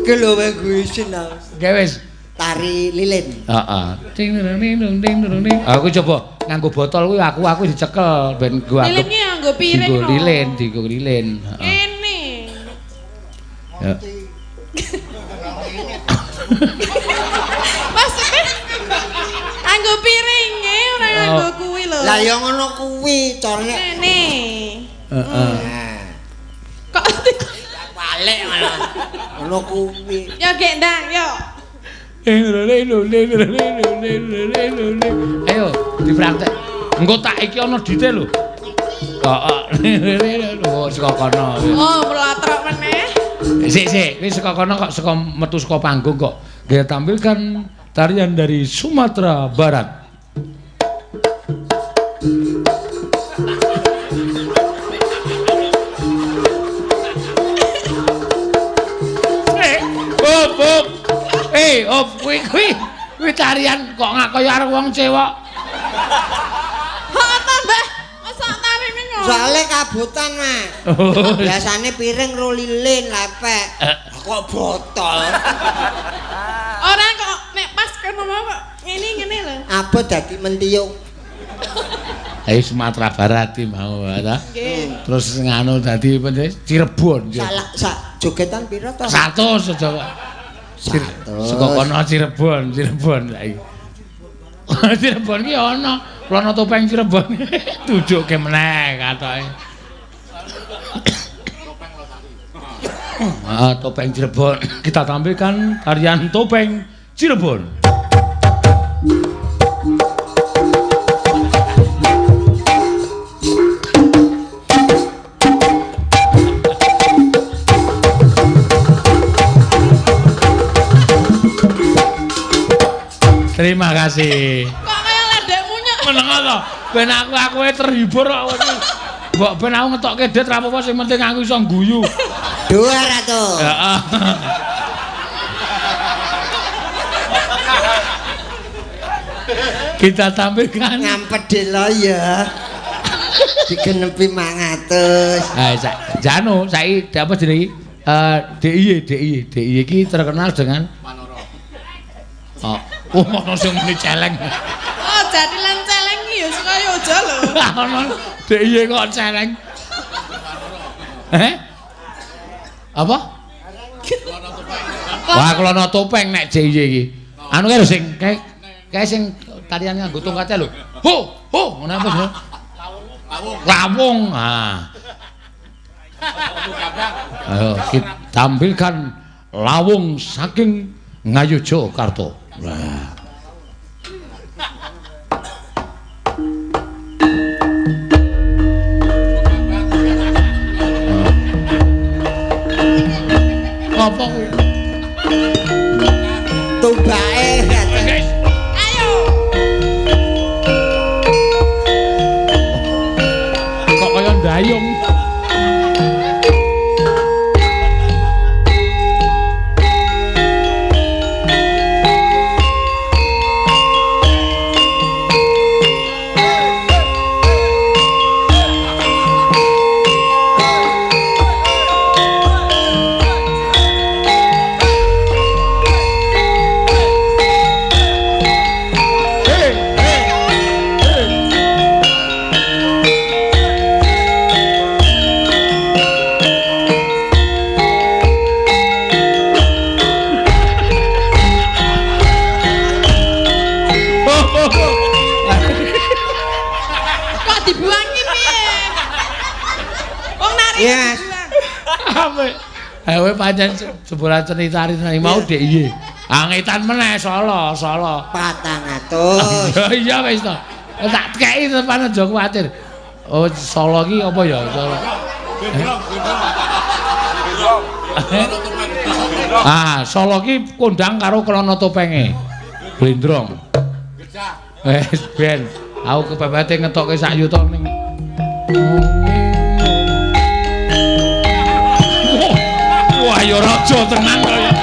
Ki lho wae guisin aku. Ya wis. Tari lilin. Heeh. Ding dung ding dung ding dung ding. Aku coba nganggo botol kuwi aku dicekel ben gua Lilin ki nganggo piring Dienggo no. lilin, dienggo lilin. Heeh. Kene. Ya. Maksudnya Lah ya ngono kuwi carane. Ngene. Heeh. Kok balik malah. Ngono kuwi. Yo gek ndang, yo. Ayo dipraktek. Engko tak iki ana dite lho. Heeh. Oh, saka kono. Oh, mlatrok meneh. Sik sik, wis saka kono kok saka metu saka panggung kok. Kita tampilkan tarian dari Sumatera Barat. Op op. Op kuwi kuwi kuwi tarian kok ngak kaya arep wong cewek. Heeh ta, Mbah. Masa tari ngono. Soale kabutan, Mas. Biasane piring ro lilin lepek. Kok botol. Ora kok nek pas kono mau kok ngene ngene lho. Abot dadi mentiyung. Ayo Sumatera Barat iki mau ta. Nggih. Terus nganu dadi Cirebon. Salah sak jogetan pira to? 100 aja kok. 100. Saka kono Cirebon, Cirebon saiki. Cirebon ki ana, klono topeng Cirebon. Tujuke meneh katoke. Ah, topeng Cirebon. Kita tampilkan tarian topeng Cirebon. Terima kasih. Kok kaya ledek munyuk. Meneng to. Ben aku terhibur kok. Mbok ben aku ngetokke det ra apa-apa sing penting aku iso guyu. 200. Heeh. Kita tampilkan Ngampedhelo ya. Digenepi 500. Eh, janu saiki apa jenenge? DIY DIY DIY iki terkenal dengan Manora. Oh, oh ono sing muni celeng. Oh, jadilan celeng iki ya saka Yojo lho. Ono DIY kok celeng. Eh? Apa? Wah, klono topeng nek DIY iki. Anu kae lho sing kae sing tarian nganggo tongkate lho. Ho, ho, ngono apa jenenge? Lawung. Lawung. Ah. Ayo kita tampilkan lawung saking Ngayogyakarta. Lah. Apa kuwi? Tumbake. Guys. Ayo. Kok kaya ndayung. Kok dibuangi piye? Wong nari Iya, Mas. dibuang. Awe pancen jebolan seni tari mau DIY. Angetan meneh Solo, Solo. 400. Iya wis to. Tak kei tepan aja kuwatir. Oh Solo iki apa ya Solo? Ah, Solo iki kondang karo klono topenge. Blendrong. Wis ben, aku kepepete ngetokke sak yuta ning. Wah, ya raja tenan kaya.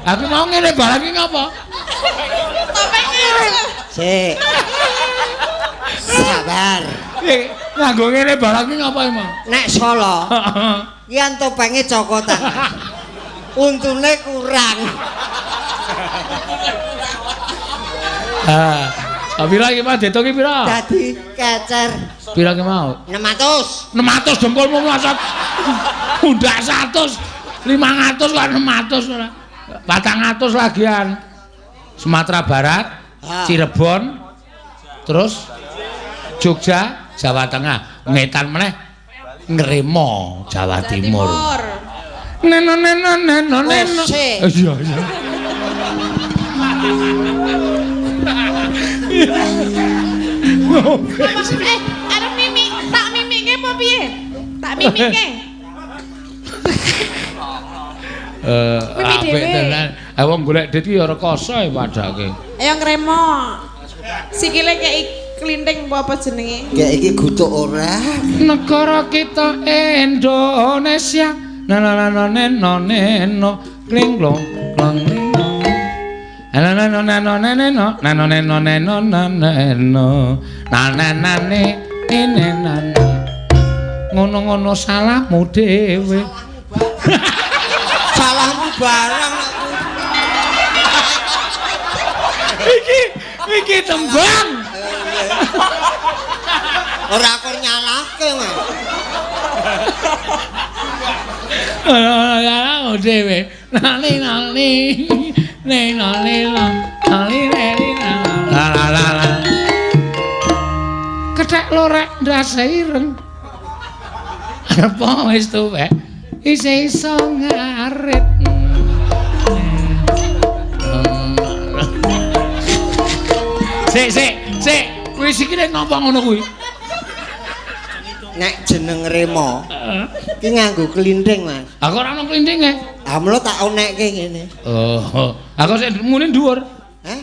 Aku mau ngene barang iki ngapa? Topenge. Sik. Sabar. Nganggo ngene barang ki ngapa emang? Nek Solo ki kan topenge cokotan. Untune kurang. Ah, pira iki Mas Deto ki pira? Dadi kecer Pira ki mau? 600. 600 dengkulmu mlosot. Undak 100, 500 kok 600 ora. 400 lagian. Sumatera Barat, Cirebon, terus Jogja, Jawa Tengah, ngetan meneh Ngremo, Jawa Timur. Neno neno neno neno. Ose. Iya iya. Arep mimik, tak mimike apa piye? Tak mimike. Mimik Apik dhewe. tenan. Ah wong golek duit ki ya rekoso e padake. Ayo ngremo. Sikile kei klinting apa jenenge? Ya iki gutuk ora. Negara kita Indonesia. Na na na na na na na kling klong klong ling. Na na na na na na na na na na na na na na na na na na ne ne na na. Ngono-ngono salahmu dhewe. Salahmu barang aku. Iki iki tembang. Ora aku nyalahke, Mas. Ora dhewe. Nali nali. Ne nali la. Nali nali la la la la. Kethek lorek ndase ireng. Arep wis tuwek isih iso ngarit. Sik sik sik, wis iki nek ngopo ngono kuwi? Nek jeneng Remo ki nganggo klinting, Mas. Aku ora ono klintinge. Ah mula tak onekke ngene. Oh, aku sik muni dhuwur. Heh?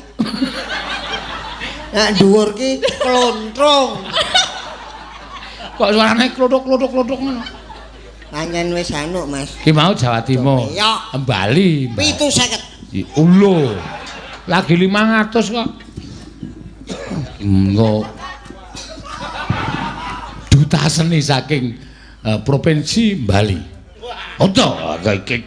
Nek dhuwur ki klontrong. Kok suarane klothok-klothok-klothok ngono? Pancen wis anuk, Mas. Ki mau Jawa Timur. Iya. Bali. 750. Ulo. Lagi 500 kok. Engko duta seni saking provinsi Bali. Oto iki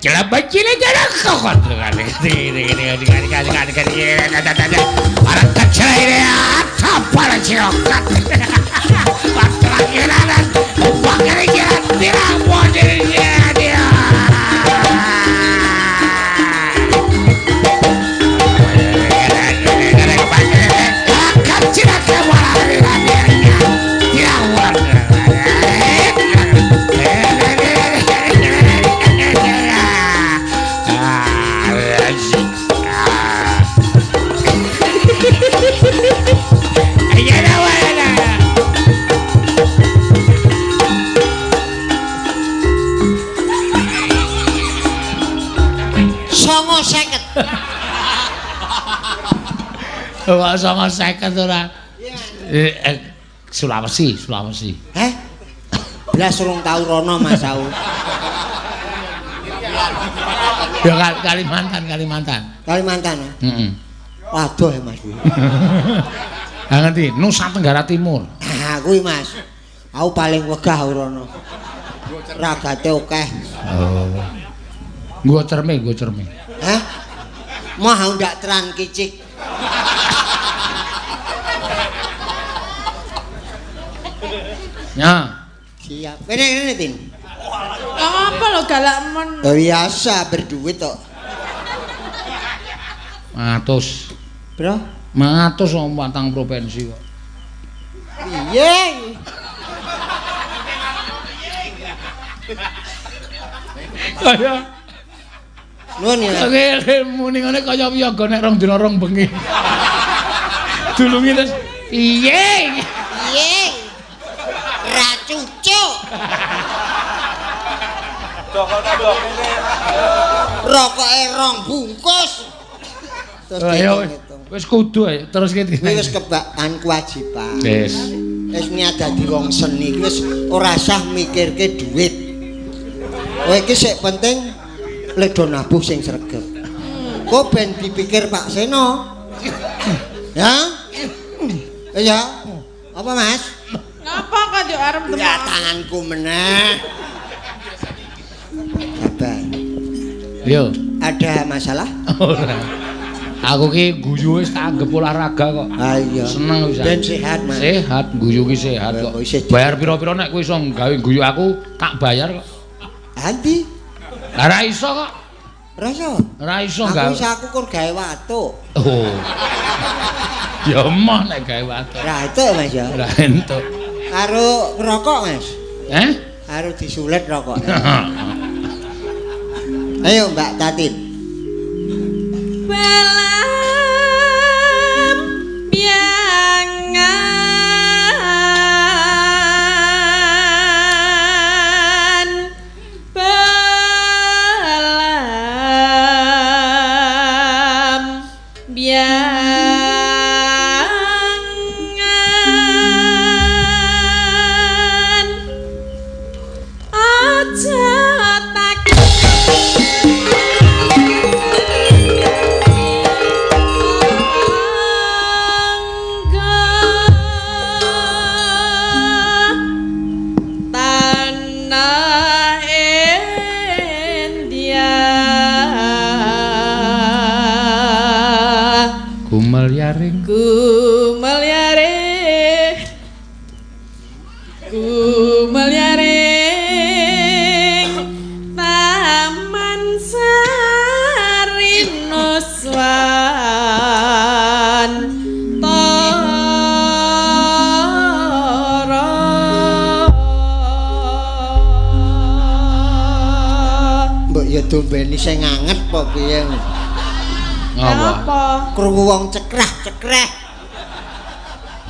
Kok 950 ora? Sulawesi, Sulawesi. Heh? Blas urung tau rono Mas aku. Ya Kalimantan, Kalimantan. Kalimantan. Heeh. Waduh ya Mas. Ha ngerti, Nusa Tenggara Timur. Ha kuwi Mas. Aku paling wegah rono. Ragate akeh. Oh. Nggo cerme, nggo cerme. Hah? Mah ndak teran kicik. Ya. Siap. Kene kene Tin. Lah apa lho galak men? Biasa berduit tok. 100. Bro? 100 wong patang provinsi kok. Piye? Kaya nuwun ya. Oke, muni ngene kaya wiyaga nek rong dina rong bengi. Dulungi terus piye? Piye? Ra cucuk. Rokoke rong bungkus. Terus ayo wis kudu ayo terus ki. Kuwi wis kebakan kewajiban. Wis. Wis niat dadi wong seni iki wis ora sah mikirke duit. Kowe iki sik penting ledo nabuh sing sregep. Kok ben dipikir Pak Seno. Ya? Iya. Apa Mas? kok yo arep Ya demok. tanganku meneh. Sabar. Yo. Ada masalah? Ora. Aku ki guyu wis tak anggep olahraga kok. Ah iya. Seneng wis. Ben sehat, Mas. Sehat, guyu ki sehat kok. Bayar pira-pira nek kowe iso gawe guyu aku, tak bayar kok. Anti. Lah ora iso kok. Ora iso. Ora iso Aku gawe. iso aku kur gawe watuk. Oh. Ya emoh nek gawe watuk. Ora entuk, Mas ya. Ora entuk. Karo ngerokok, Mas. Eh? Karo disulet rokok. Ayo Mbak Tatin. Balam biangan balam biangan aja tak Tanah India Gumelyaring Gumelyaring Gumelyaring Taman Sari Nuswan Tara. Mbok ya dombeni sing anget apa piye? Ngapa? Apa? Krungu wong cekrah-cekreh.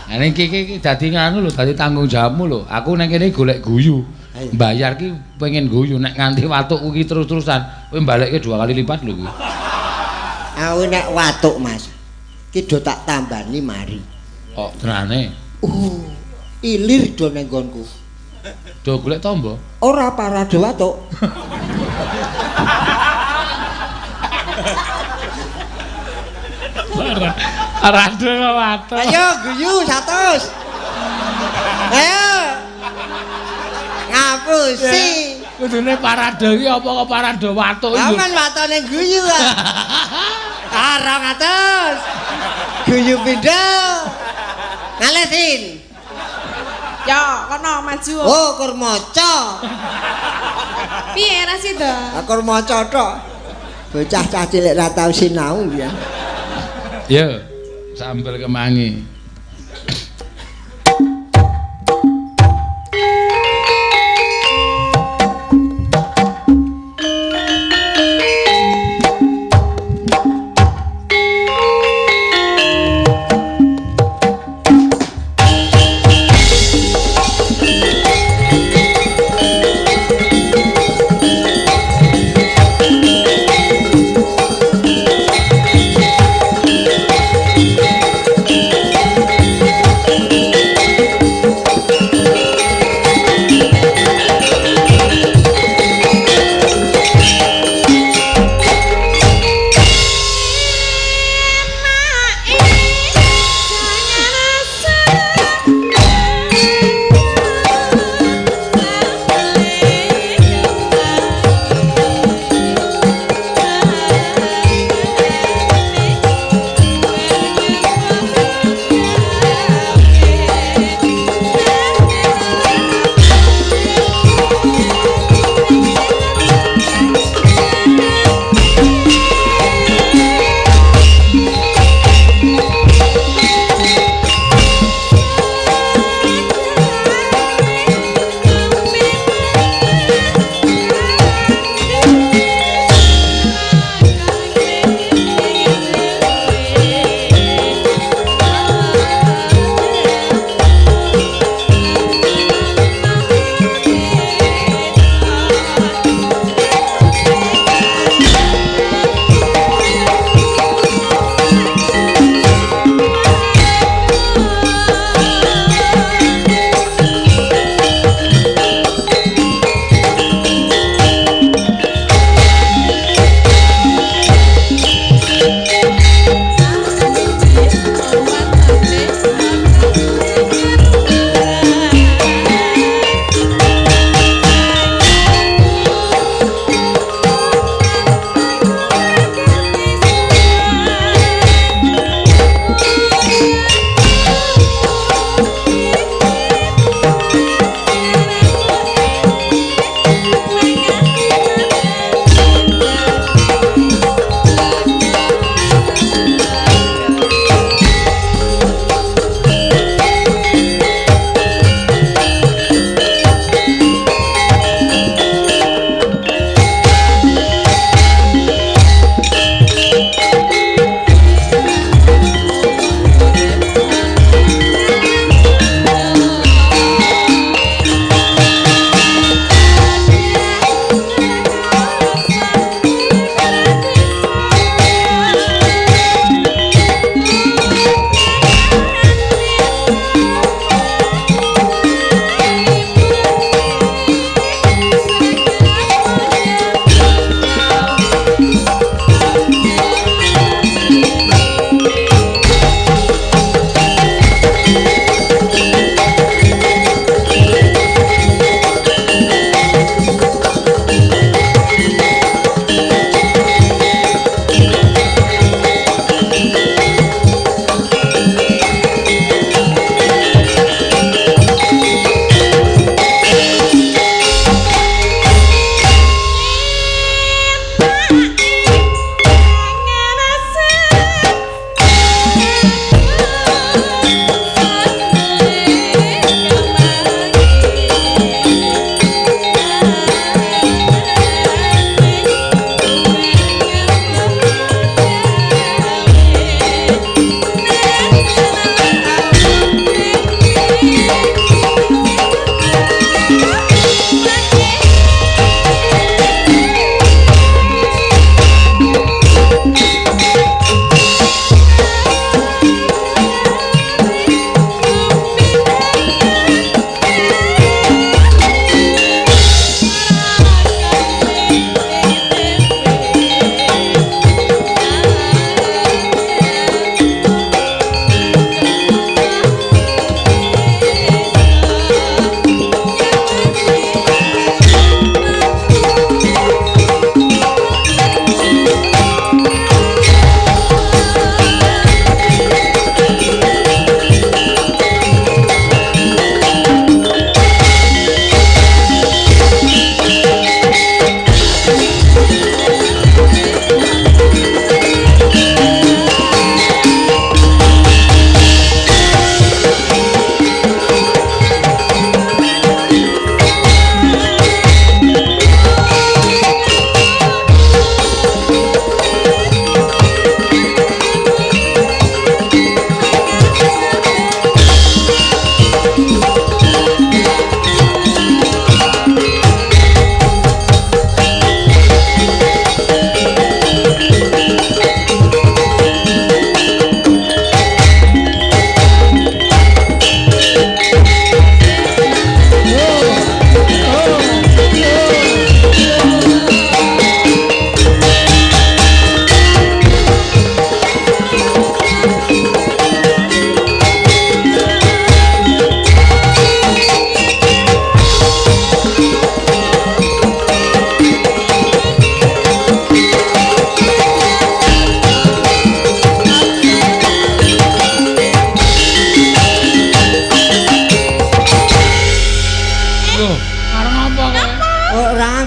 Nah iki iki dadi nganu lho, dadi tanggung jawabmu lho. Aku nang kene golek guyu. Ayo. Bayar ki pengen guyu nek nganti watukku ki terus-terusan, kowe balekke 2 kali lipat lho kuwi. Aku nek watuk, Mas. Ki do tak tambani mari. Kok tenane? Ilir do nang nggonku. Do golek tombo. Ora parade watuk. Parade watuk. Ayo guyu 100. Ayo. Ngapusi. Kudune parade iki apa kok parade watuk iki? Aman watone guyu ah. Ah 200. Guyu pindho. Ngalesin. Ya, kono maju. Oh, kur maca. Piye ra sida? Ah kur maca tok. Bocah cah cilik ra tau sinau ya. Yo, sambel kemangi. Ayo.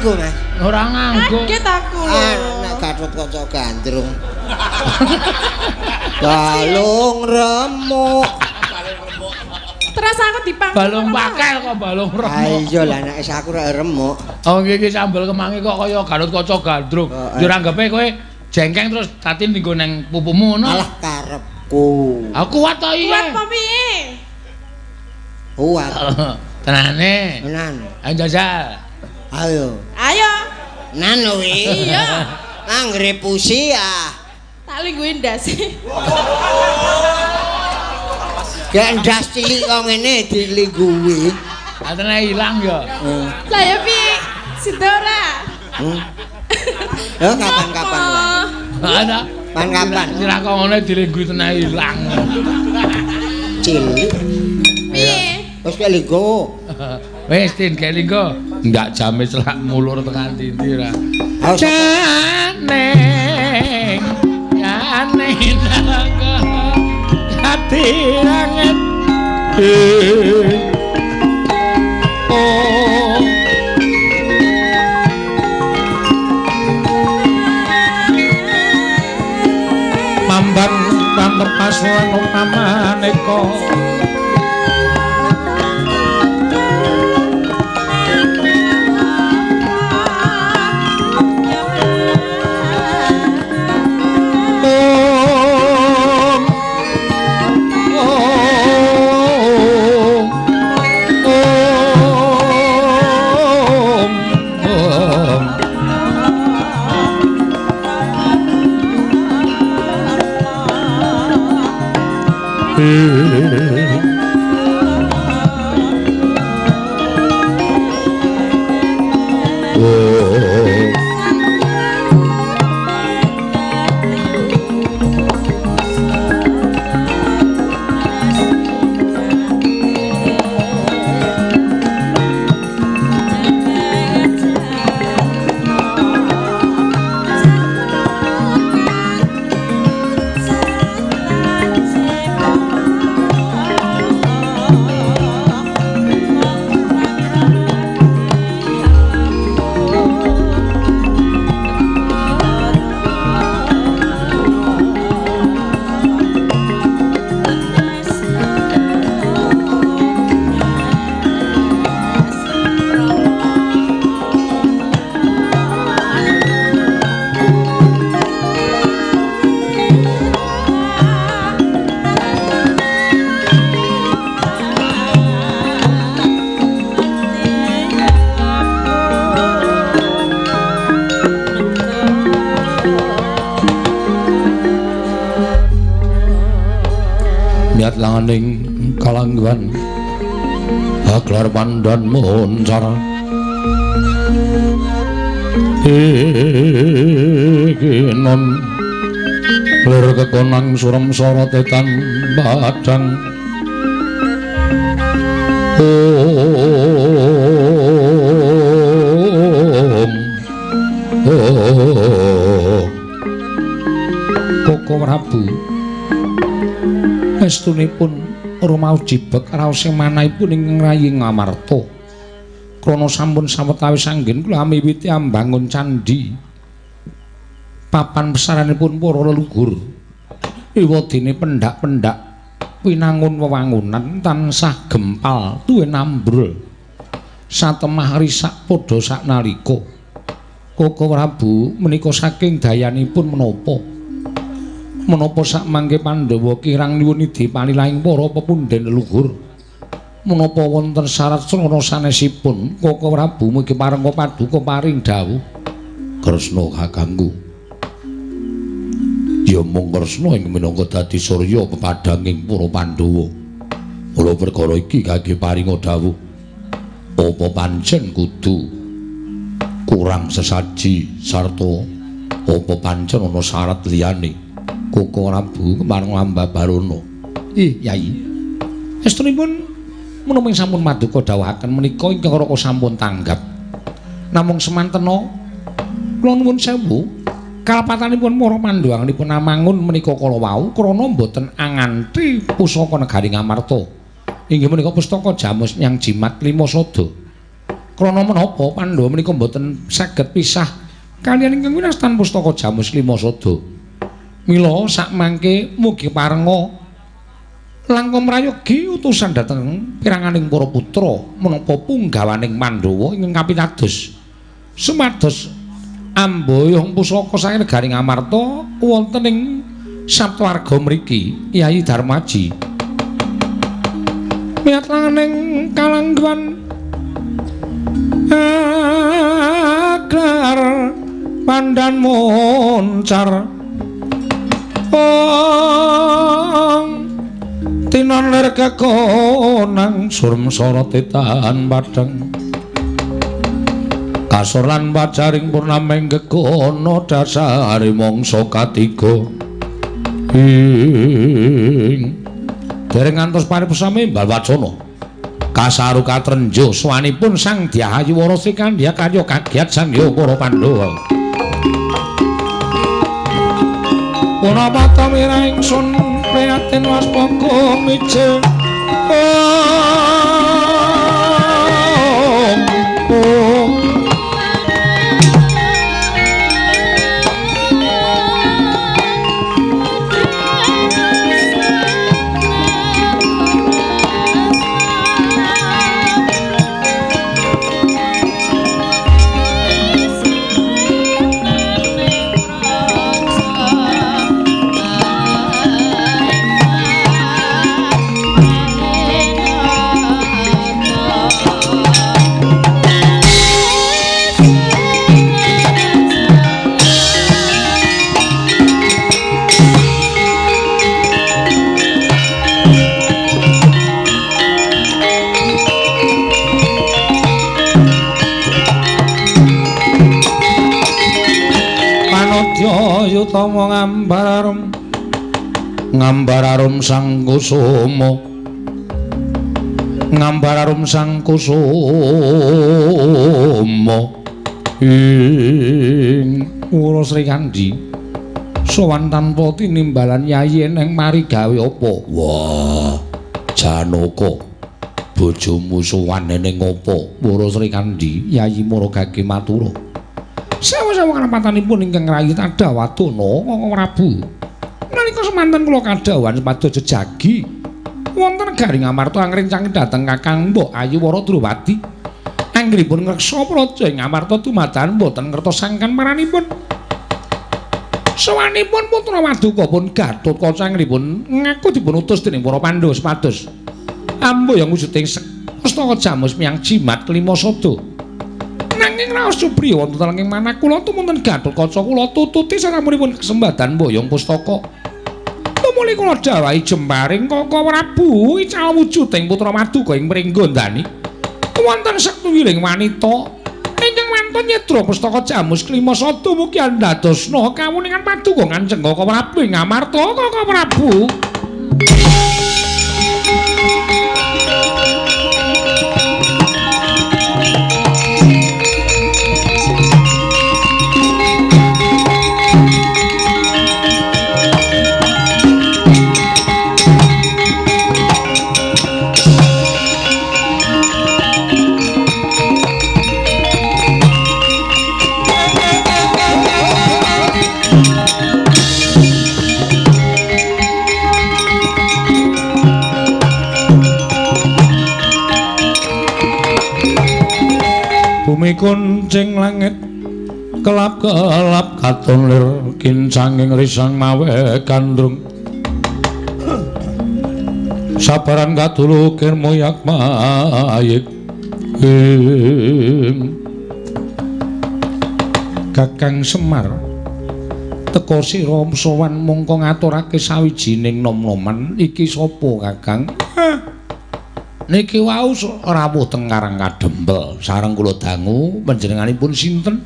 nganggo, Mas. Ora nganggo. Kaget aku lho. Nek Gatotkaca gandrung. Balung remuk. Terus aku dipangku. Balung pakel kok balung remuk. Ha iya lah nek aku ora remuk. Oh iki sambel kemangi kok kaya Gatotkaca gandrung. Yo anggepe kowe jengkeng terus tati nggo nang pupumu ngono. Alah karepku. Aku kuat to iya. Kuat apa piye? Kuat. Tenane. Tenan. Ayo jajal. Ayo. Ayo. Nan kuwi. Iya. Anggere pusi ah. Tak lingguin ndase. Gek ndas cilik kok ngene dilingguwi. Ah tenan ilang ya. Lah ya piye? Sida ora? Ya kapan-kapan wae. Ada. Kapan-kapan. Sirah kok ngene dilingguwi tenan ilang. Cilik. Piye? Wis kowe linggo. Wis tin gek linggo. Ndak jame selak mulur tekan tindi ora. Janeng janeng neraka ati anget. Oh. Mambang pantepas lan pamaneka. Langaning kalangguan aglar pandan moncar ikinon lir kekonang surem sorotetan padang. Om Om Koko Prabu estunipun rumaos jibeg raos sing manahipun ing rayi Ngamarta. Krana sampun sawetawis anggen kula miwiti ambangun candhi papan pesaranipun para leluhur. Ewadene pendak-pendak winangun wewangunan tansah gempal tuwin ambrul. Satemah risak padha saknalika. Koko Prabu menika saking dayanipun menapa? Menapa sakmangke Pandhawa kirang nyuwun idhi palilahing para pepundhen leluhur? Menapa wonten syarat srana sanesipun? Koko Prabu mugi parenga paduka paring dawuh. Kresna kakangku. Ya mung Kresna ing minangka dadi surya pepadhanging para Pandhawa. Mula perkara iki kangge paringa dawuh. Apa pancen kudu kurang sesaji sarta apa pancen ana syarat liyane? Koko Prabu marang Amba Barono. Ih, Yai. Estunipun menapa sampun maduka dawuhaken menika ingkang raka sampun tanggap. Namung semantena kula nuwun sewu, kalepatanipun para Pandhawanipun amangun menika kala wau krana mboten anganti pusaka negari Ngamarta. Inggih menika pustaka Jamus Nyang Jimat Lima Sada. Krana menapa Pandhawa menika mboten saged pisah kaliyan ingkang winastan pustaka Jamus Lima Sada. Mila sakmangke mugi parenga langkung prayogi utusan dhateng piranganing para putra menapa punggawaning Pandhawa ingkang kapitados sumados amboyong pusaka saking negari Ngamarta wonten ing Saptwarga mriki Kyai Darmaji. Miyat langaning kalangguhan agar pandan moncar ong tinon lir kekonang surem sorote tahan padhang kasor lan pajaring purnaming gegono dasare mangsa katiga ing dereng ngantos paripesame imbal wacana kasaru katrenjo swanipun Sang Dyah Ayu Wara Sri Kandhya karya kagiat Sang Hyang para Pandhawa. Punapa ta mirah ingsun prihatin waspaka mije om. Yutama ngambararum ngambararum Sang Kusuma ngambararum Sang Kusuma ing Wara Sri Kandi sowan tanpa tinimbalan yai eneng mari gawe apa? Wah, Janaka bojomu sowan eneng apa? Wara Sri Kandi yai muragake matura. Sawa-sawa karapatanipun ingkang ngrayi tadhawadana Kaka Prabu. Nalika semanten kula kadhawuhan supados jejagi wonten negari Ngamarta angrencang dhateng Kakang Mbok Ayu Wara Drowadi. Anggenipun ngreksa praja ing Ngamarta dumadakan boten ngertos sangkan maranipun. Sowanipun putra Waduka pun Gatotkaca anggenipun ngaku dipun utus dening para Pandhawa supados amboyong wujuding pustaka Jamus miyang jimat kelima sada. Nanging raos supriya wonten ing manah kula tumunten Gatotkaca kula tututi sasampunipun kesembadan mboyong pustaka. Tumuli kula dhawuhi jemparing Kaka Prabu ical wujuding putra Maduka ing Pringgondani. Wonten setunggiling wanita ingkang wantun nyedra pustaka Jamus kelima sada mugi andadosna kawuningan Paduka Kanjeng Kaka Prabu ing Ngamarta Kaka Prabu. Bumi kuncing langit kelap-kelap katon lir kincanging risang mawe gandrung sabaran kadulukir muyak mayik. Kakang Semar teka sira sowan mongko ngaturake sawijining nom-noman. Iki sapa Kakang? Niki wau rawuh teng Karang Kadempel sareng kula dangu. Panjenenganipun sinten?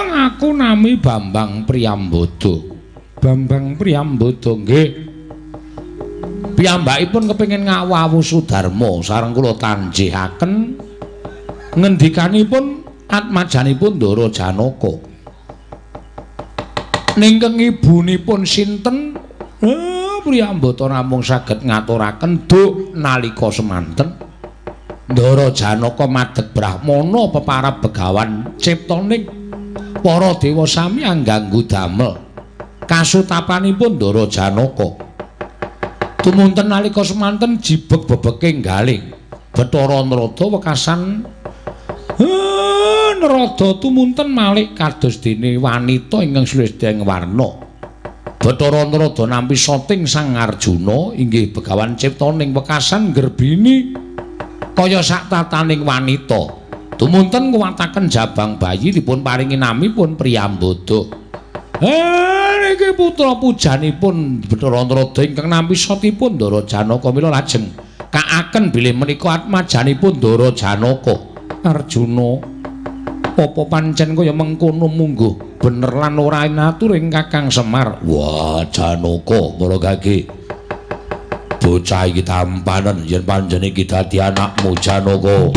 Aku nami Bambang Priyambodo. Bambang Priyambodo nggih. Piyambakipun kepengin ngawu Sudarma sareng kula tanjihaken ngendikanipun atmajanipun Ndara Janaka. Ningkeng ibunipun sinten? Priyambada namung saged ngaturaken duk nalika semanten Ndara Janaka madeg brahmana peparab begawan ciptaning para dewa sami angganggu damel kasutapanipun Ndara Janaka. Tumunten nalika semanten jibeg bebeking galing Bathara Narada wekasan Narada tumunten malik kados dene wanita ingkang sulistya warna. Bathara Narada nampi soting Sang Arjuna inggih begawan ciptaning wekasan gerbini kaya sak tataning wanita. Tumunten nguwataken jabang bayi dipun paringi namipun Priyambada. Niki putra pujanipun Bathara Narada ingkang nampi sotipun Ndara Janaka mila lajeng kaaken bilih menika atmajanipun Ndara Janaka. Arjuna, apa pancen kaya mengkono mungguh bener lan ora inaturing Kakang Semar? Wah, Janaka para gage. Bocah iki tampanen yen panjenengan iki dadi anakmu Janaka.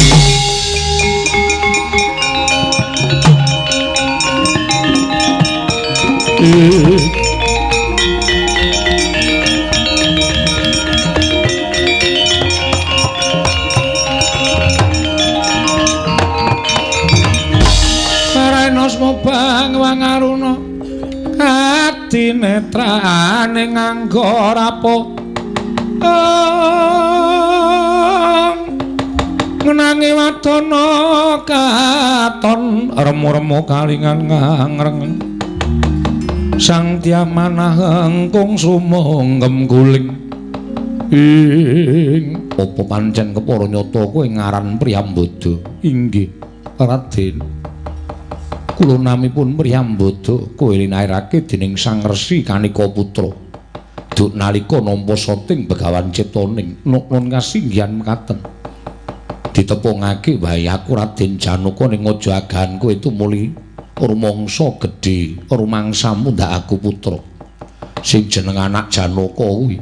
Marainosmo bang wangaruna kadinetrane nganggo rapo ngenangi wadana katon remu-remu kalingan ngangreng sang tiamanah engkung sumungkem guling ing apa pancen kepara nyata kowe ngaran Priyambada? Inggih Raden, kula namipun Priyambada, kowe linairake dening Sang Resi Kanika Putra. Duk nalika nampa soting begawan ciptaning nun kasinggihan mekaten ditepungake wae aku Raden Janaka ning aja agahan kowe tumuli rumangsa gedhe rumangsamu ndak aku putra sing jeneng anak Janaka kuwi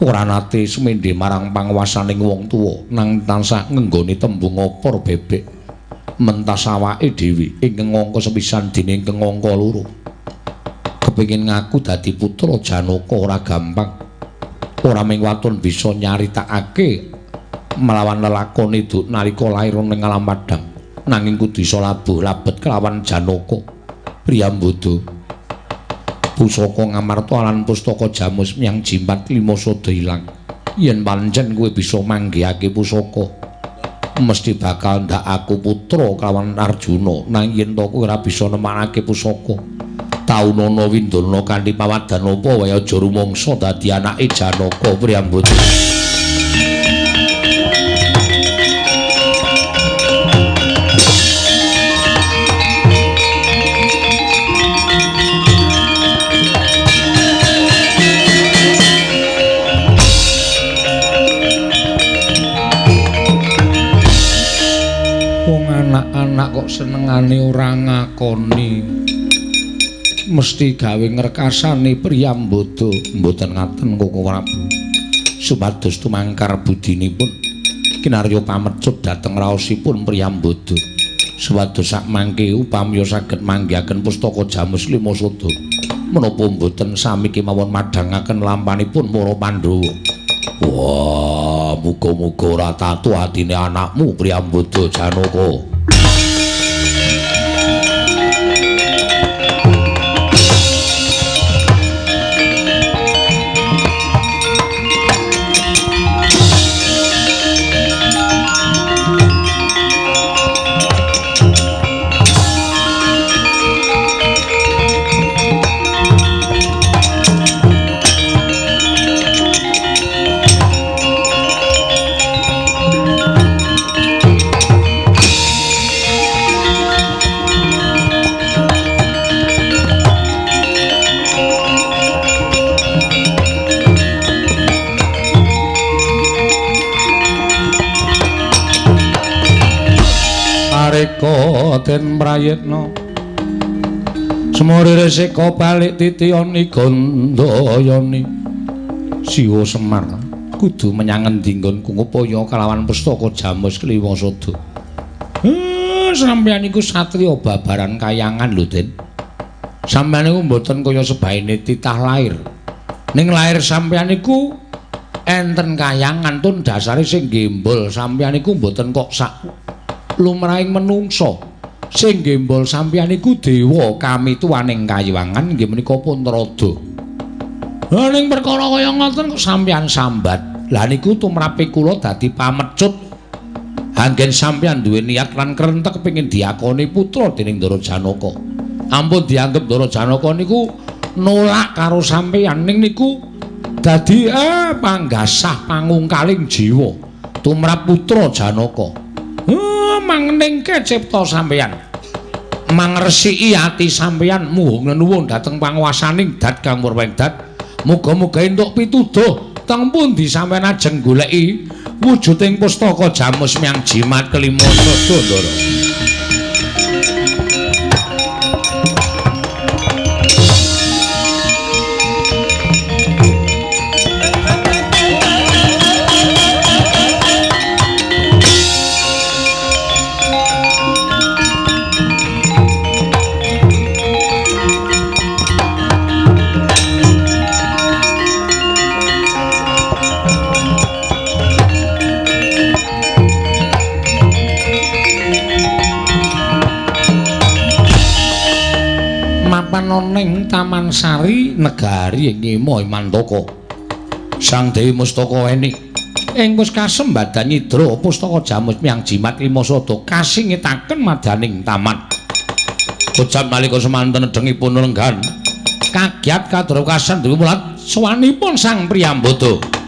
ora nate sumendhe marang panguwasaning wong tuwa nang tansah ngenggone tembung opor bebek mentas awake dhewe ingkang angka sepisan dene ingkang angka loro. Kepengin ngaku dadi putra Janaka ora gampang. Ora ming waton bisa nyaritakake melawan lelakone duk nalika lair ning alam padhang, nanging kudu iso labuh labet kelawan Janaka. Priyambada, pusaka Ngamarta lan pustaka Jamus miyang jimpat lima sada ilang. Yen pancen kowe bisa manggihake pusaka, mesti bakal ndak aku putra kelawan Arjuna. Nanging yen to kowe ora bisa nemanake pusaka, taunana windana kanthi pawadan apa wae aja rumangsa dadi anake Janaka. Priyambada. Wong anak-anak kok senengane ora ngakoni, mesti gawe ngrekasane Priyambada. Mboten ngaten Koko Prabu, supados tumangkar budinipun kinarya pamecut dhateng raosipun Priyambada supados sak mangke upamiya saged manggihaken pustaka Jamus lima sada menapa mboten sami kemawon madhangaken lampanipun para Pandhawa. Wah, muga-muga ora tatu atine anakmu Priyambada Janaka. Areka den prayitna semuri resika balik titiyani gandayani Siwa Semar kudu menyang endi nggonku ngupaya kalawan pustaka Jamus Kliwa Sada. Sampeyan iku satriya babaran kayangan lho, Den. Sampeyan iku mboten kaya sebaene titah lair. Ning lair sampeyan iku Enten kayangan tun dasare sing gembol sampeyan iku mboten kok sak lumrahing menungsa. Sing gembol sampeyan iku dewa kamituwaning kayangan inggih menika Puntrada. Lah ning perkara kaya ngoten kok sampeyan sambat. Lah niku tumrape kula dadi pamecut. Anggen sampeyan duwe niat lan krentek kepengin diakoni putra dening Ndara Janaka. Ampun dianggep Ndara Janaka niku nolak karo sampeyan, ning niku dadi panggasah pangungkaling jiwa tumrap putra Janaka. Mangningke cipta sampeyan. Mangresiki ati sampeyan muhung nenuwun dhateng panguwasaning dat kang murweng dat. Muga-muga entuk pituduh teng pundi sampeyan ajeng goleki wujuding pustaka Jamus Miang Jimat kelima sada Ndara. Ning Taman Sari negari ing Ngima Imantaka. Sang Dewi Mustaka Weni ing wis kasembadan nyidra pustaka Jamus Miang Jimat lima sada kasingitaken madaning taman. Ucap nalika semanten nedhengipun lenggan kagiat kadrokasan dewi mulat sowanipun Sang Priyambada.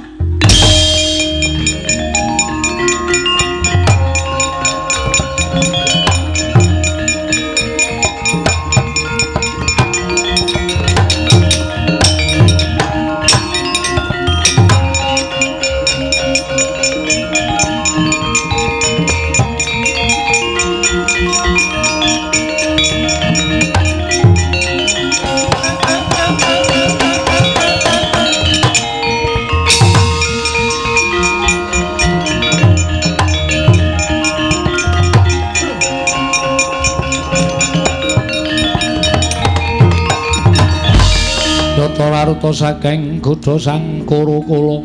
Laruta saking godha sang Kurukula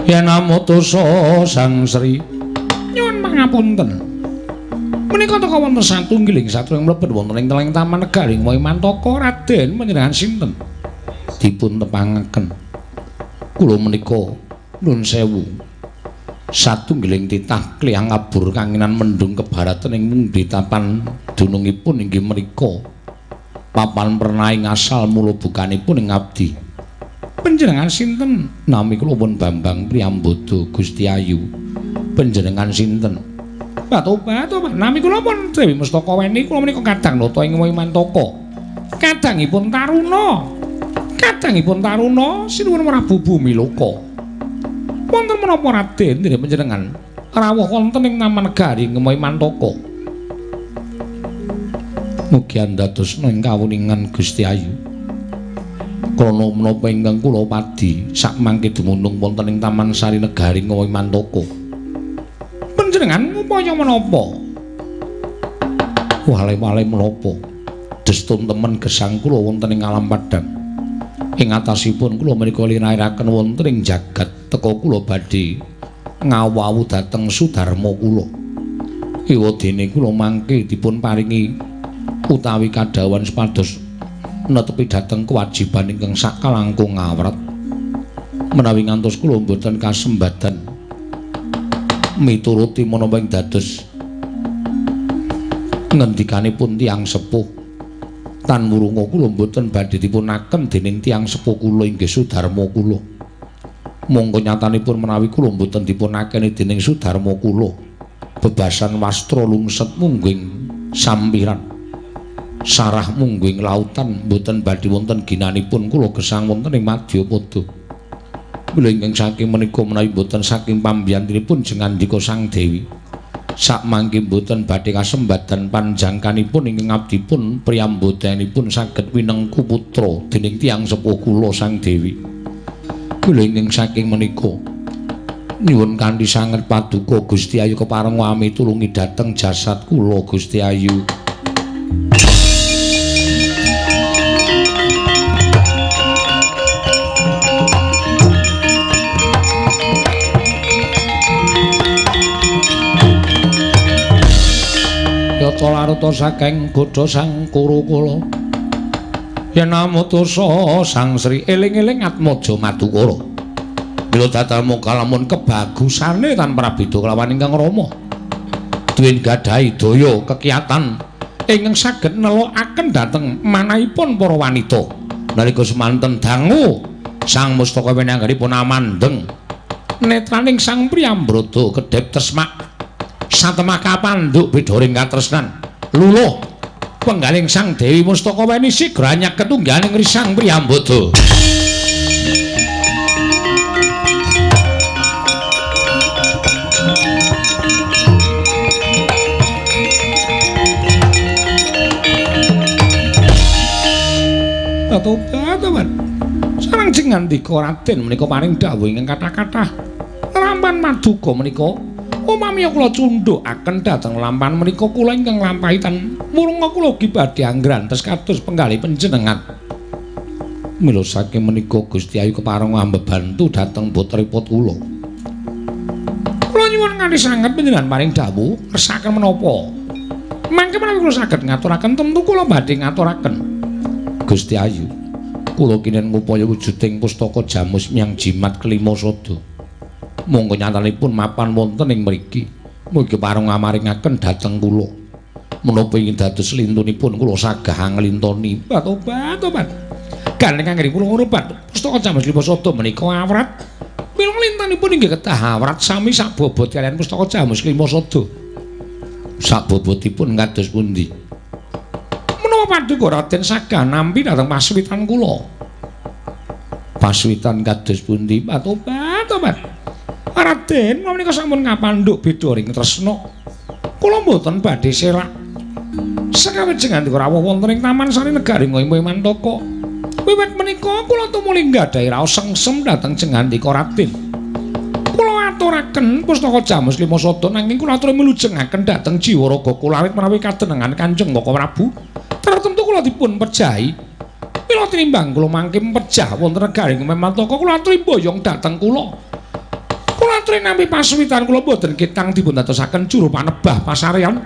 yen amutusa Sang Sri nyuwun pangapunten menika teka wonten satunggiling satru ing mlebet wonten ing teleng taman negari Mantaka. Raden panjenengan sinten dipun tepangaken? Kula menika nuwun sewu satunggiling titah kliyang abur kanginan mendung kebaratan ing mungdi tapan dunungipun inggih menika papan pernaing asal mula bukanipun ing abdi. Panjenengan sinten? Nami kula pun Bambang Priyambada Gusti Ayu. Panjenengan sinten? Batobat, nami kula pun Dewi Mustaka Weni. Kula menika kadang nata ing Mantaka. Kadangipun Taruna. Kadangipun Taruna sinuwun Prabu Bumiloka. Wonten menapa Raden dene panjenengan rawuh wonten ing Taman Negari Mantaka? Mugi andadosna ing kawuningan Gusti Ayu. Krana menapa ingkang kula padi sakmangke dumunung wonten ing Taman Sari Negari Mantaka. Panjenengan ngupaya menapa? Wale-wale menapa? Destun temen gesang kula wonten ing alam padhang. Ing atasipun kula menika lirairaken wonten ing jagat teka kula badhe ngawawu dhateng Sudarma kula. Ewadene kula mangke dipun paringi utawi kadhawuhan supados netepi dhateng kewajiban ingkang sakalangkung awrat. Menawi ngantos kula mboten kasembadan mituruti menapa ing dados ngendikanipun tiyang sepuh tan wurunga kula mboten badhe dipunaken dening tiyang sepuh kula inggih Sudarma kula. Mongko nyatanipun menawi kula mboten dipunakeni dening Sudarma kula bebasan wastra lungset mungging sampiran sarah mungguing lautan mboten badhe wonten ginanipun kula gesang wonten ing Madyapada. Mila ingkang saking menika menawi mboten saking pambiyantunipun jengandika Sang Dewi sakmangke mboten badhe kasembadan panjangkanipun ingkang abdipun priyambodanipun saged winengku putra dening tiyang sepuh kula Sang Dewi. Mila ingkang saking menika nyuwun kanthi sanget paduka Gusti Ayu kepareng wami tulungi dhateng jasad kula Gusti Ayu. laruta saking godha sang Kurukula. Yen amutusa Sang Sri eling-eling Atmaja Madukara. Mila dadal muka lamun kebagusane tan prabeda kelawan ingkang Rama. Duwin gadhahi daya kekiyatan ingkang saged nelokaken dhateng manahipun para wanita. Nalika semanten dangu Sang Mustaka Weni anggenipun amandheng netraning Sang Priyambroda kedhep tresmak satemah kapandhuk bidharing katresnan luluh penggaling Sang Dewi Mustaka Weni sigra nyaket tunggaling Sang Priyambroda. Tobat. Sareng jengandika Raden menika paring dawuh ingkang kathah-kathah. Lampan maduka menika umami kula cundhukaken dhateng lampan menika kula ingkang nglampahi tan murunga kula ugi badhe anggrantes kados penggalih panjenengan. Mila saking menika Gusti Ayu kepareng ambebantu dhateng putripun kula. Kula nyuwun kanthi sanget panjenengan paring dawuh kersakaken menapa. Mangke menawi kula saged ngaturaken tentu kula badhe ngaturaken. Gusti Ayu, kula kinen ngupaya wujuding pustaka jamus miang jimat kelima sada. Monggo nyatanipun mapan wonten ing mriki. Mugi pareng ngamaringaken dhateng kula. Menapa ingin dados lintunipun kula sagah nglintoni. Tobat, tobat. Gandeng anggenipun kula ngrubat pustaka jamus kelima sada menika awrat. Mila lintanipun inggih kedah awrat sami sabobot kaliyan pustaka jamus kelima sada. Sabobotipun kados pundi? Paduka Raden sagah nampi dhateng paswitan kula. Paswitan kados pundi? Tobat, tobat. Raden kula menika sampun ngapandhuk beda ring tresna. Kula mboten badhe selak. Sakawit jengandika rawuh wonten ing Taman Sari Negari Ngayma Mantaka. Wiwit menika kula tumuli nggadahi raos sengsem dhateng jengandika Raden. Kula aturaken pustaka jamus lima sada nanging kula aturi milujengaken dhateng jiwa raga kula awit menawi kadenengan Kanjeng Baka Prabu. Tertentu kula dipun pejahi. Mila tinimbang kula mangke pejah wonten negari Mantaka kula aturi mboyong dhateng kula. Kula aturi nampi paswitan kula boten ketang dipun dadosaken juru panebah pasarean.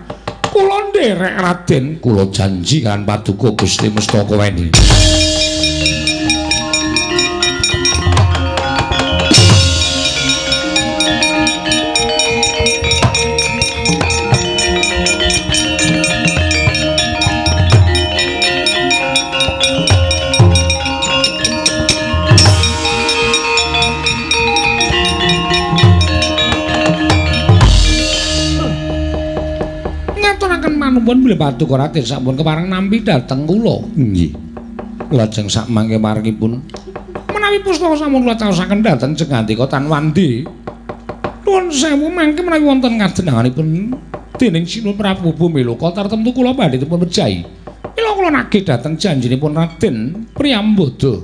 Kula nderek Raden, kula janji kan paduka Gusti Mustaka Weni. Manuwun bilih paduka Raden sampun kepareng nampi dhateng kula. Nggih. Lajeng sak mangke marangipun menawi pustaka sampun kula caosaken dhateng jengandika tan wandi. Nuwun sewu mangke menawi wonten kajenenganipun dening Sinuwun Prabu Bumiloka tartemtu kula badhe dipun pejahi. Mila kula nagih dhateng janjinipun Raden Priyambada.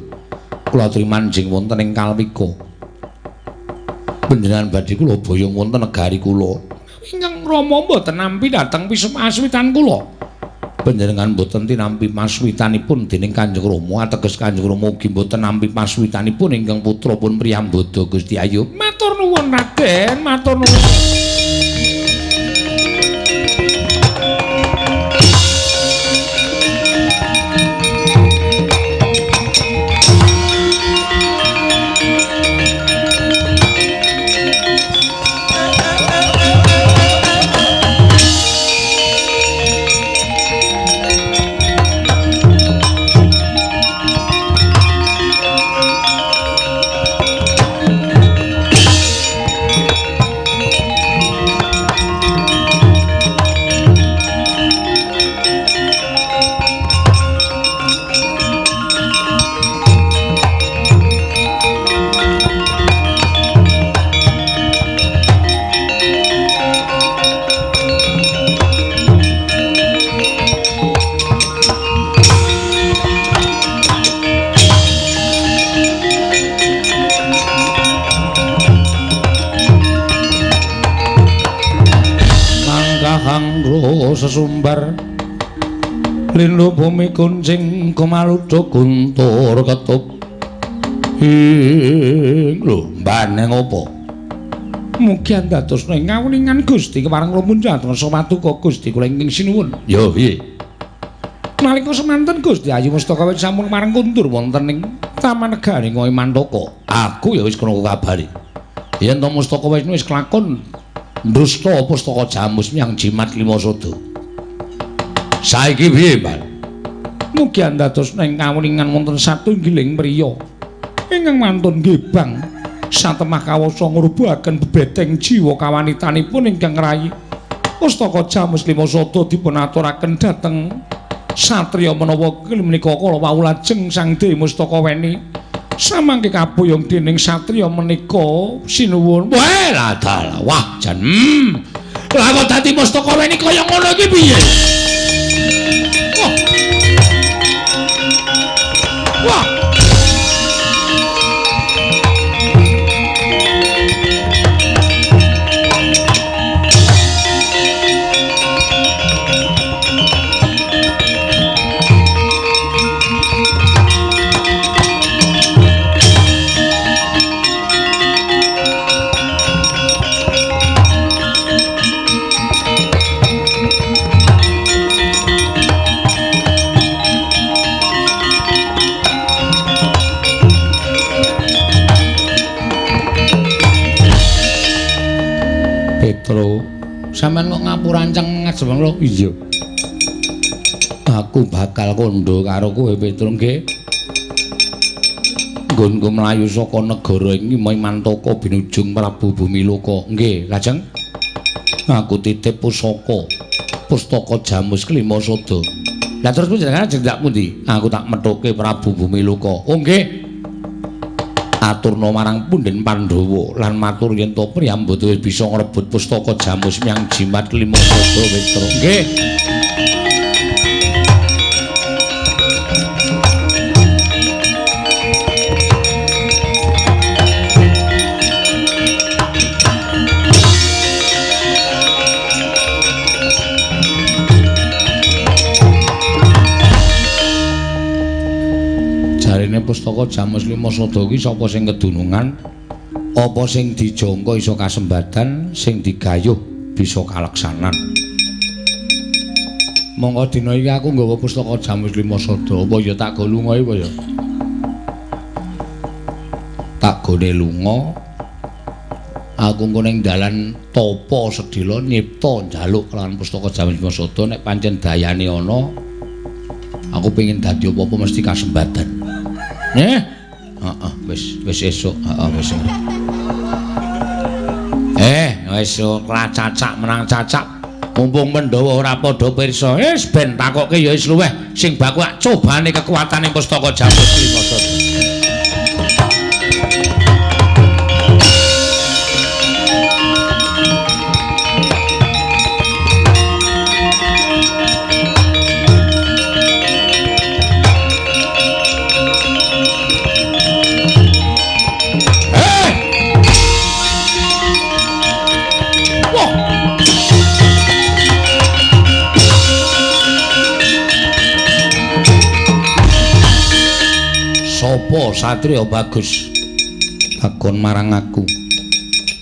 Kula aturi manjing wonten ing Kalpika. Panjenengan badhe kula boyong wonten negari kula. Ingkang Rama mboten nampi dhateng paswitan kula. Panjenengan mboten tinampi paswitanipun dening Kanjeng Rama, ateges Kanjeng Rama ugi mboten nampi paswitanipun ingkang putra pun Priyambada Gusti Ayu. Matur nuwun Raden, matur nuwun. Sesumbar lindu bumi kuncing kumaluda guntur ketup ing lho mbaneng apa Mugi andadosna ing ngawuningan Gusti kepareng kula punjat Patuko Gusti kula ingkang sinuwun. Ya piye? Nalika semanten Gusti Ayu Mustaka wis sampun marang kundur wonten ing Taman Negari Ngayamantaka. Aku ya wis krungu kabare. Yen to Mustaka wis kelakon ndusta pustaka jamus yang jimat lima sada. Saiki piye, Mbak? Mugi andadosna ing kawuningan wonten satunggiling priya ingkang mantun gebang satemah kawasa ngrubuhaken bebeteng jiwa kawanitanipun ingkang ngrayi pustaka jamus lima sada dipun aturaken dhateng satriya menawa menika kala wau lajeng Sang Dewi Mustaka Weni samangke kabuyung dening satriya menika sinuwun. Wah, dalah wah jan. Lah kok dadi Mustaka Weni kaya ngono iki piye? Wah. Wah. Petro, sampean kok ngapurancang ngajeng lho? Iya. Aku bakal kandha karo kowe Petro nggih. Nggonku mlayu saka negara iki Mantaka binujung Prabu Bumiloka. Nggih, lajeng aku titip pusaka. Pustaka Jamus Kelima Sada. Lah terus panjenengan ajeng ndak pundi? Aku tak methuke Prabu Bumiloka. Oh nggih. Aturna marang punden Pandhawa lan matur yen to priyambada wis bisa ngrebut pustaka jamus yang jimat lima sada Petro. Nggih. Jarene pustaka jamus lima sada iki sapa sing kedunungan, apa sing dijangka iso kasembadan, sing digayuh bisa kaleksanan. Monggo dina iki aku nggawa pustaka jamus lima sada, apa ya tak go lunga iki apa ya? Tak gone lunga. Aku engko ning dalan tapa sedhela nyipta njaluk kelawan pustaka jamus lima sada nek pancen dayane ana, aku pengin dadi apa-apa mesti kasembadan. Heeh, wis wis esuk, heeh wis. Wis ora cacak menang cacak. Mumpung Pandhawa ora padha pirsa, wis ben takokke ya wis luweh sing baku cobane kekuatane pustaka Jamus Lima Sada. Sopo satriya bagus takon marang aku.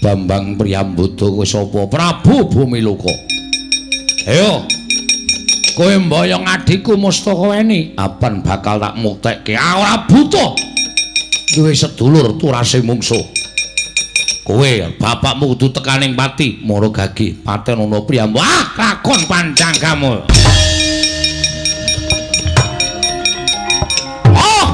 Bambang Priyambada kowe sapa? Prabu Bumiloka. Ayo kowe mboyong adhiku Mustaka Weni, apan bakal tak muktekke. Ora buta duwe sedulur turase mungsuh. Kowe bapakmu kudu tekaning pati mara gagi patenono Priyambada. Wah, lakon pancang kamu. Oh!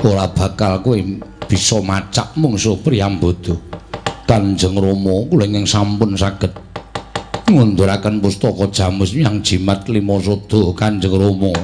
Ora bakal kowe bisa macak mungsuh Priyambada. Kanjeng Rama kula ingkang sampun saged ngunduraken pustaka jamus yang jimat lima sada Kanjeng Rama.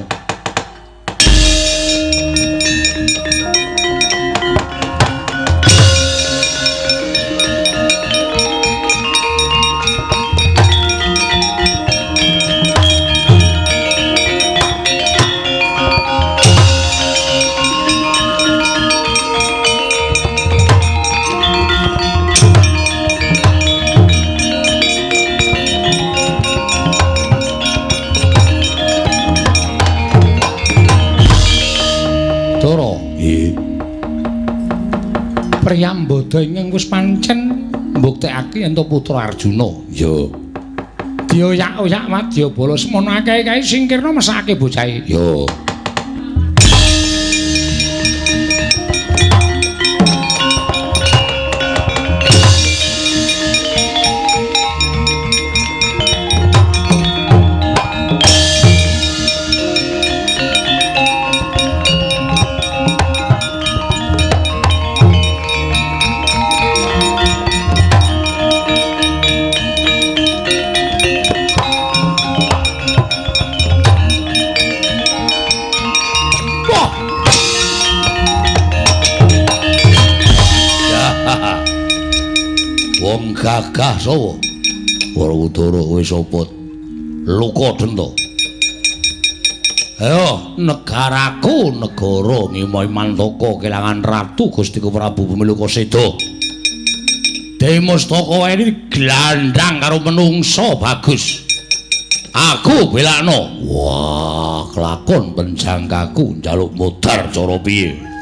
Priyambada ingkang wis pancen mbuktekake yen to putra Arjuna. Ya. Dioyak-oyak wadyabala semono akeh kae singkirna mesake bocahe. Ya. Wong gagah sawa. Werudara kowe sapa? Luka denta. Ayo, negaraku negara Ngimai Mantaka kelangan Ratu Gustiku Prabu Bumiluka seda. Dewi Mustaka wae glandang karo menungsa bagus. Aku belakno. Wah, kelakon penjangkaku njaluk modar cara piye?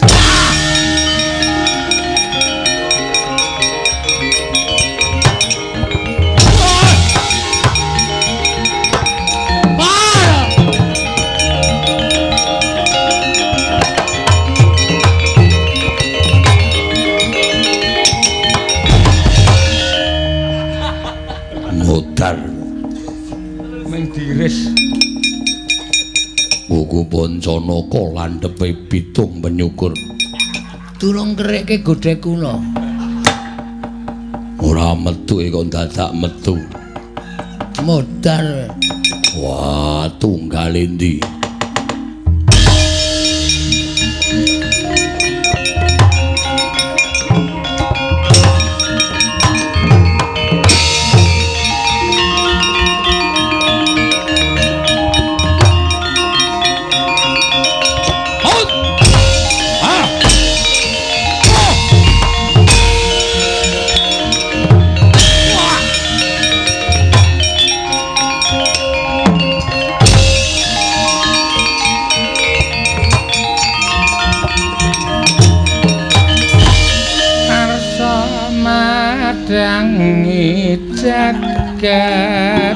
Gugu Pancanaka landhepe pitung penyukur. Tulung kerekke godhek kula. Ora metu kok dadak metu. Modar. Wah, tunggal endi? Jagat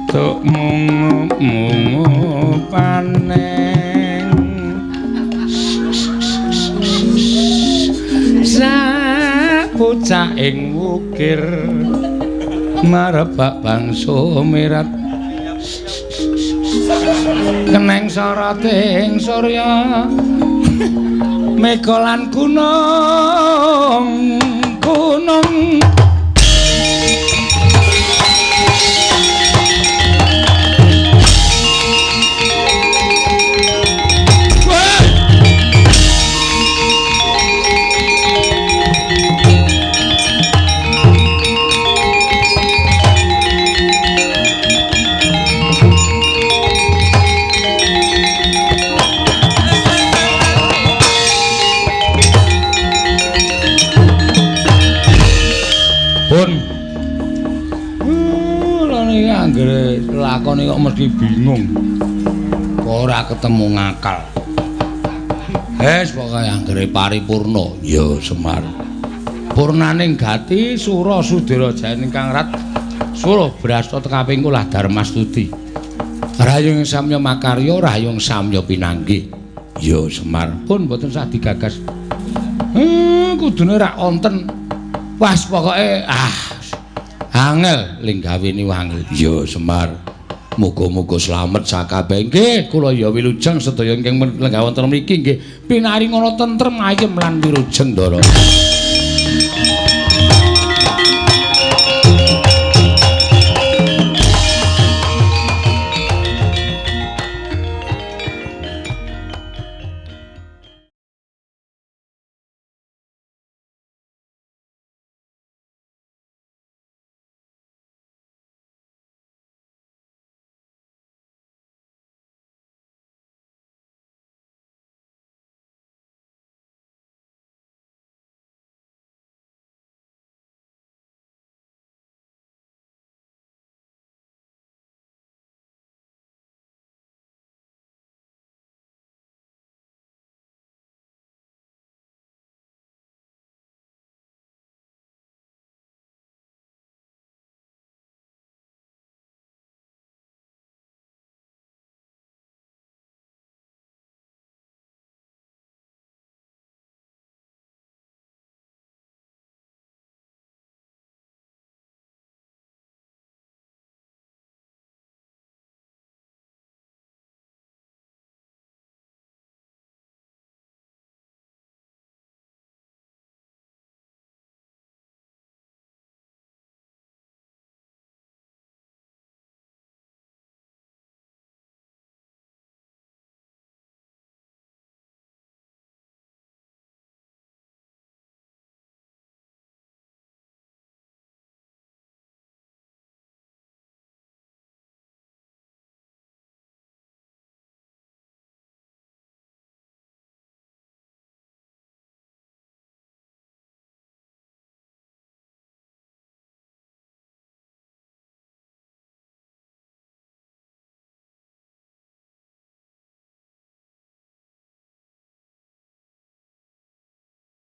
tuk mungu-mungu paneng sak bocah ing wukir marebak bangsa mirat keneng soroting surya mega lan gunung gunung. Lakone kok mesti bingung. Ora ketemu ngakal. Wes pokoke anggere paripurna. Ya Semar. Purnaning gati sura sudira jayaning kang rat sura brasta tekaping kula Darmastuti. Rahayung samya makarya, rahayung samya pinanggih. Ya Semar. Pun mboten sah digagas. Kudune rak wonten. Wes pokoke angel ling gawene angel. Ya Semar. Muga-muga slamet sakabeh. Nggih, kula ya wilujeng sedaya ingkang lenggah wonten mriki nggih pinaringana tentrem ayem lan wilujeng, Ndara.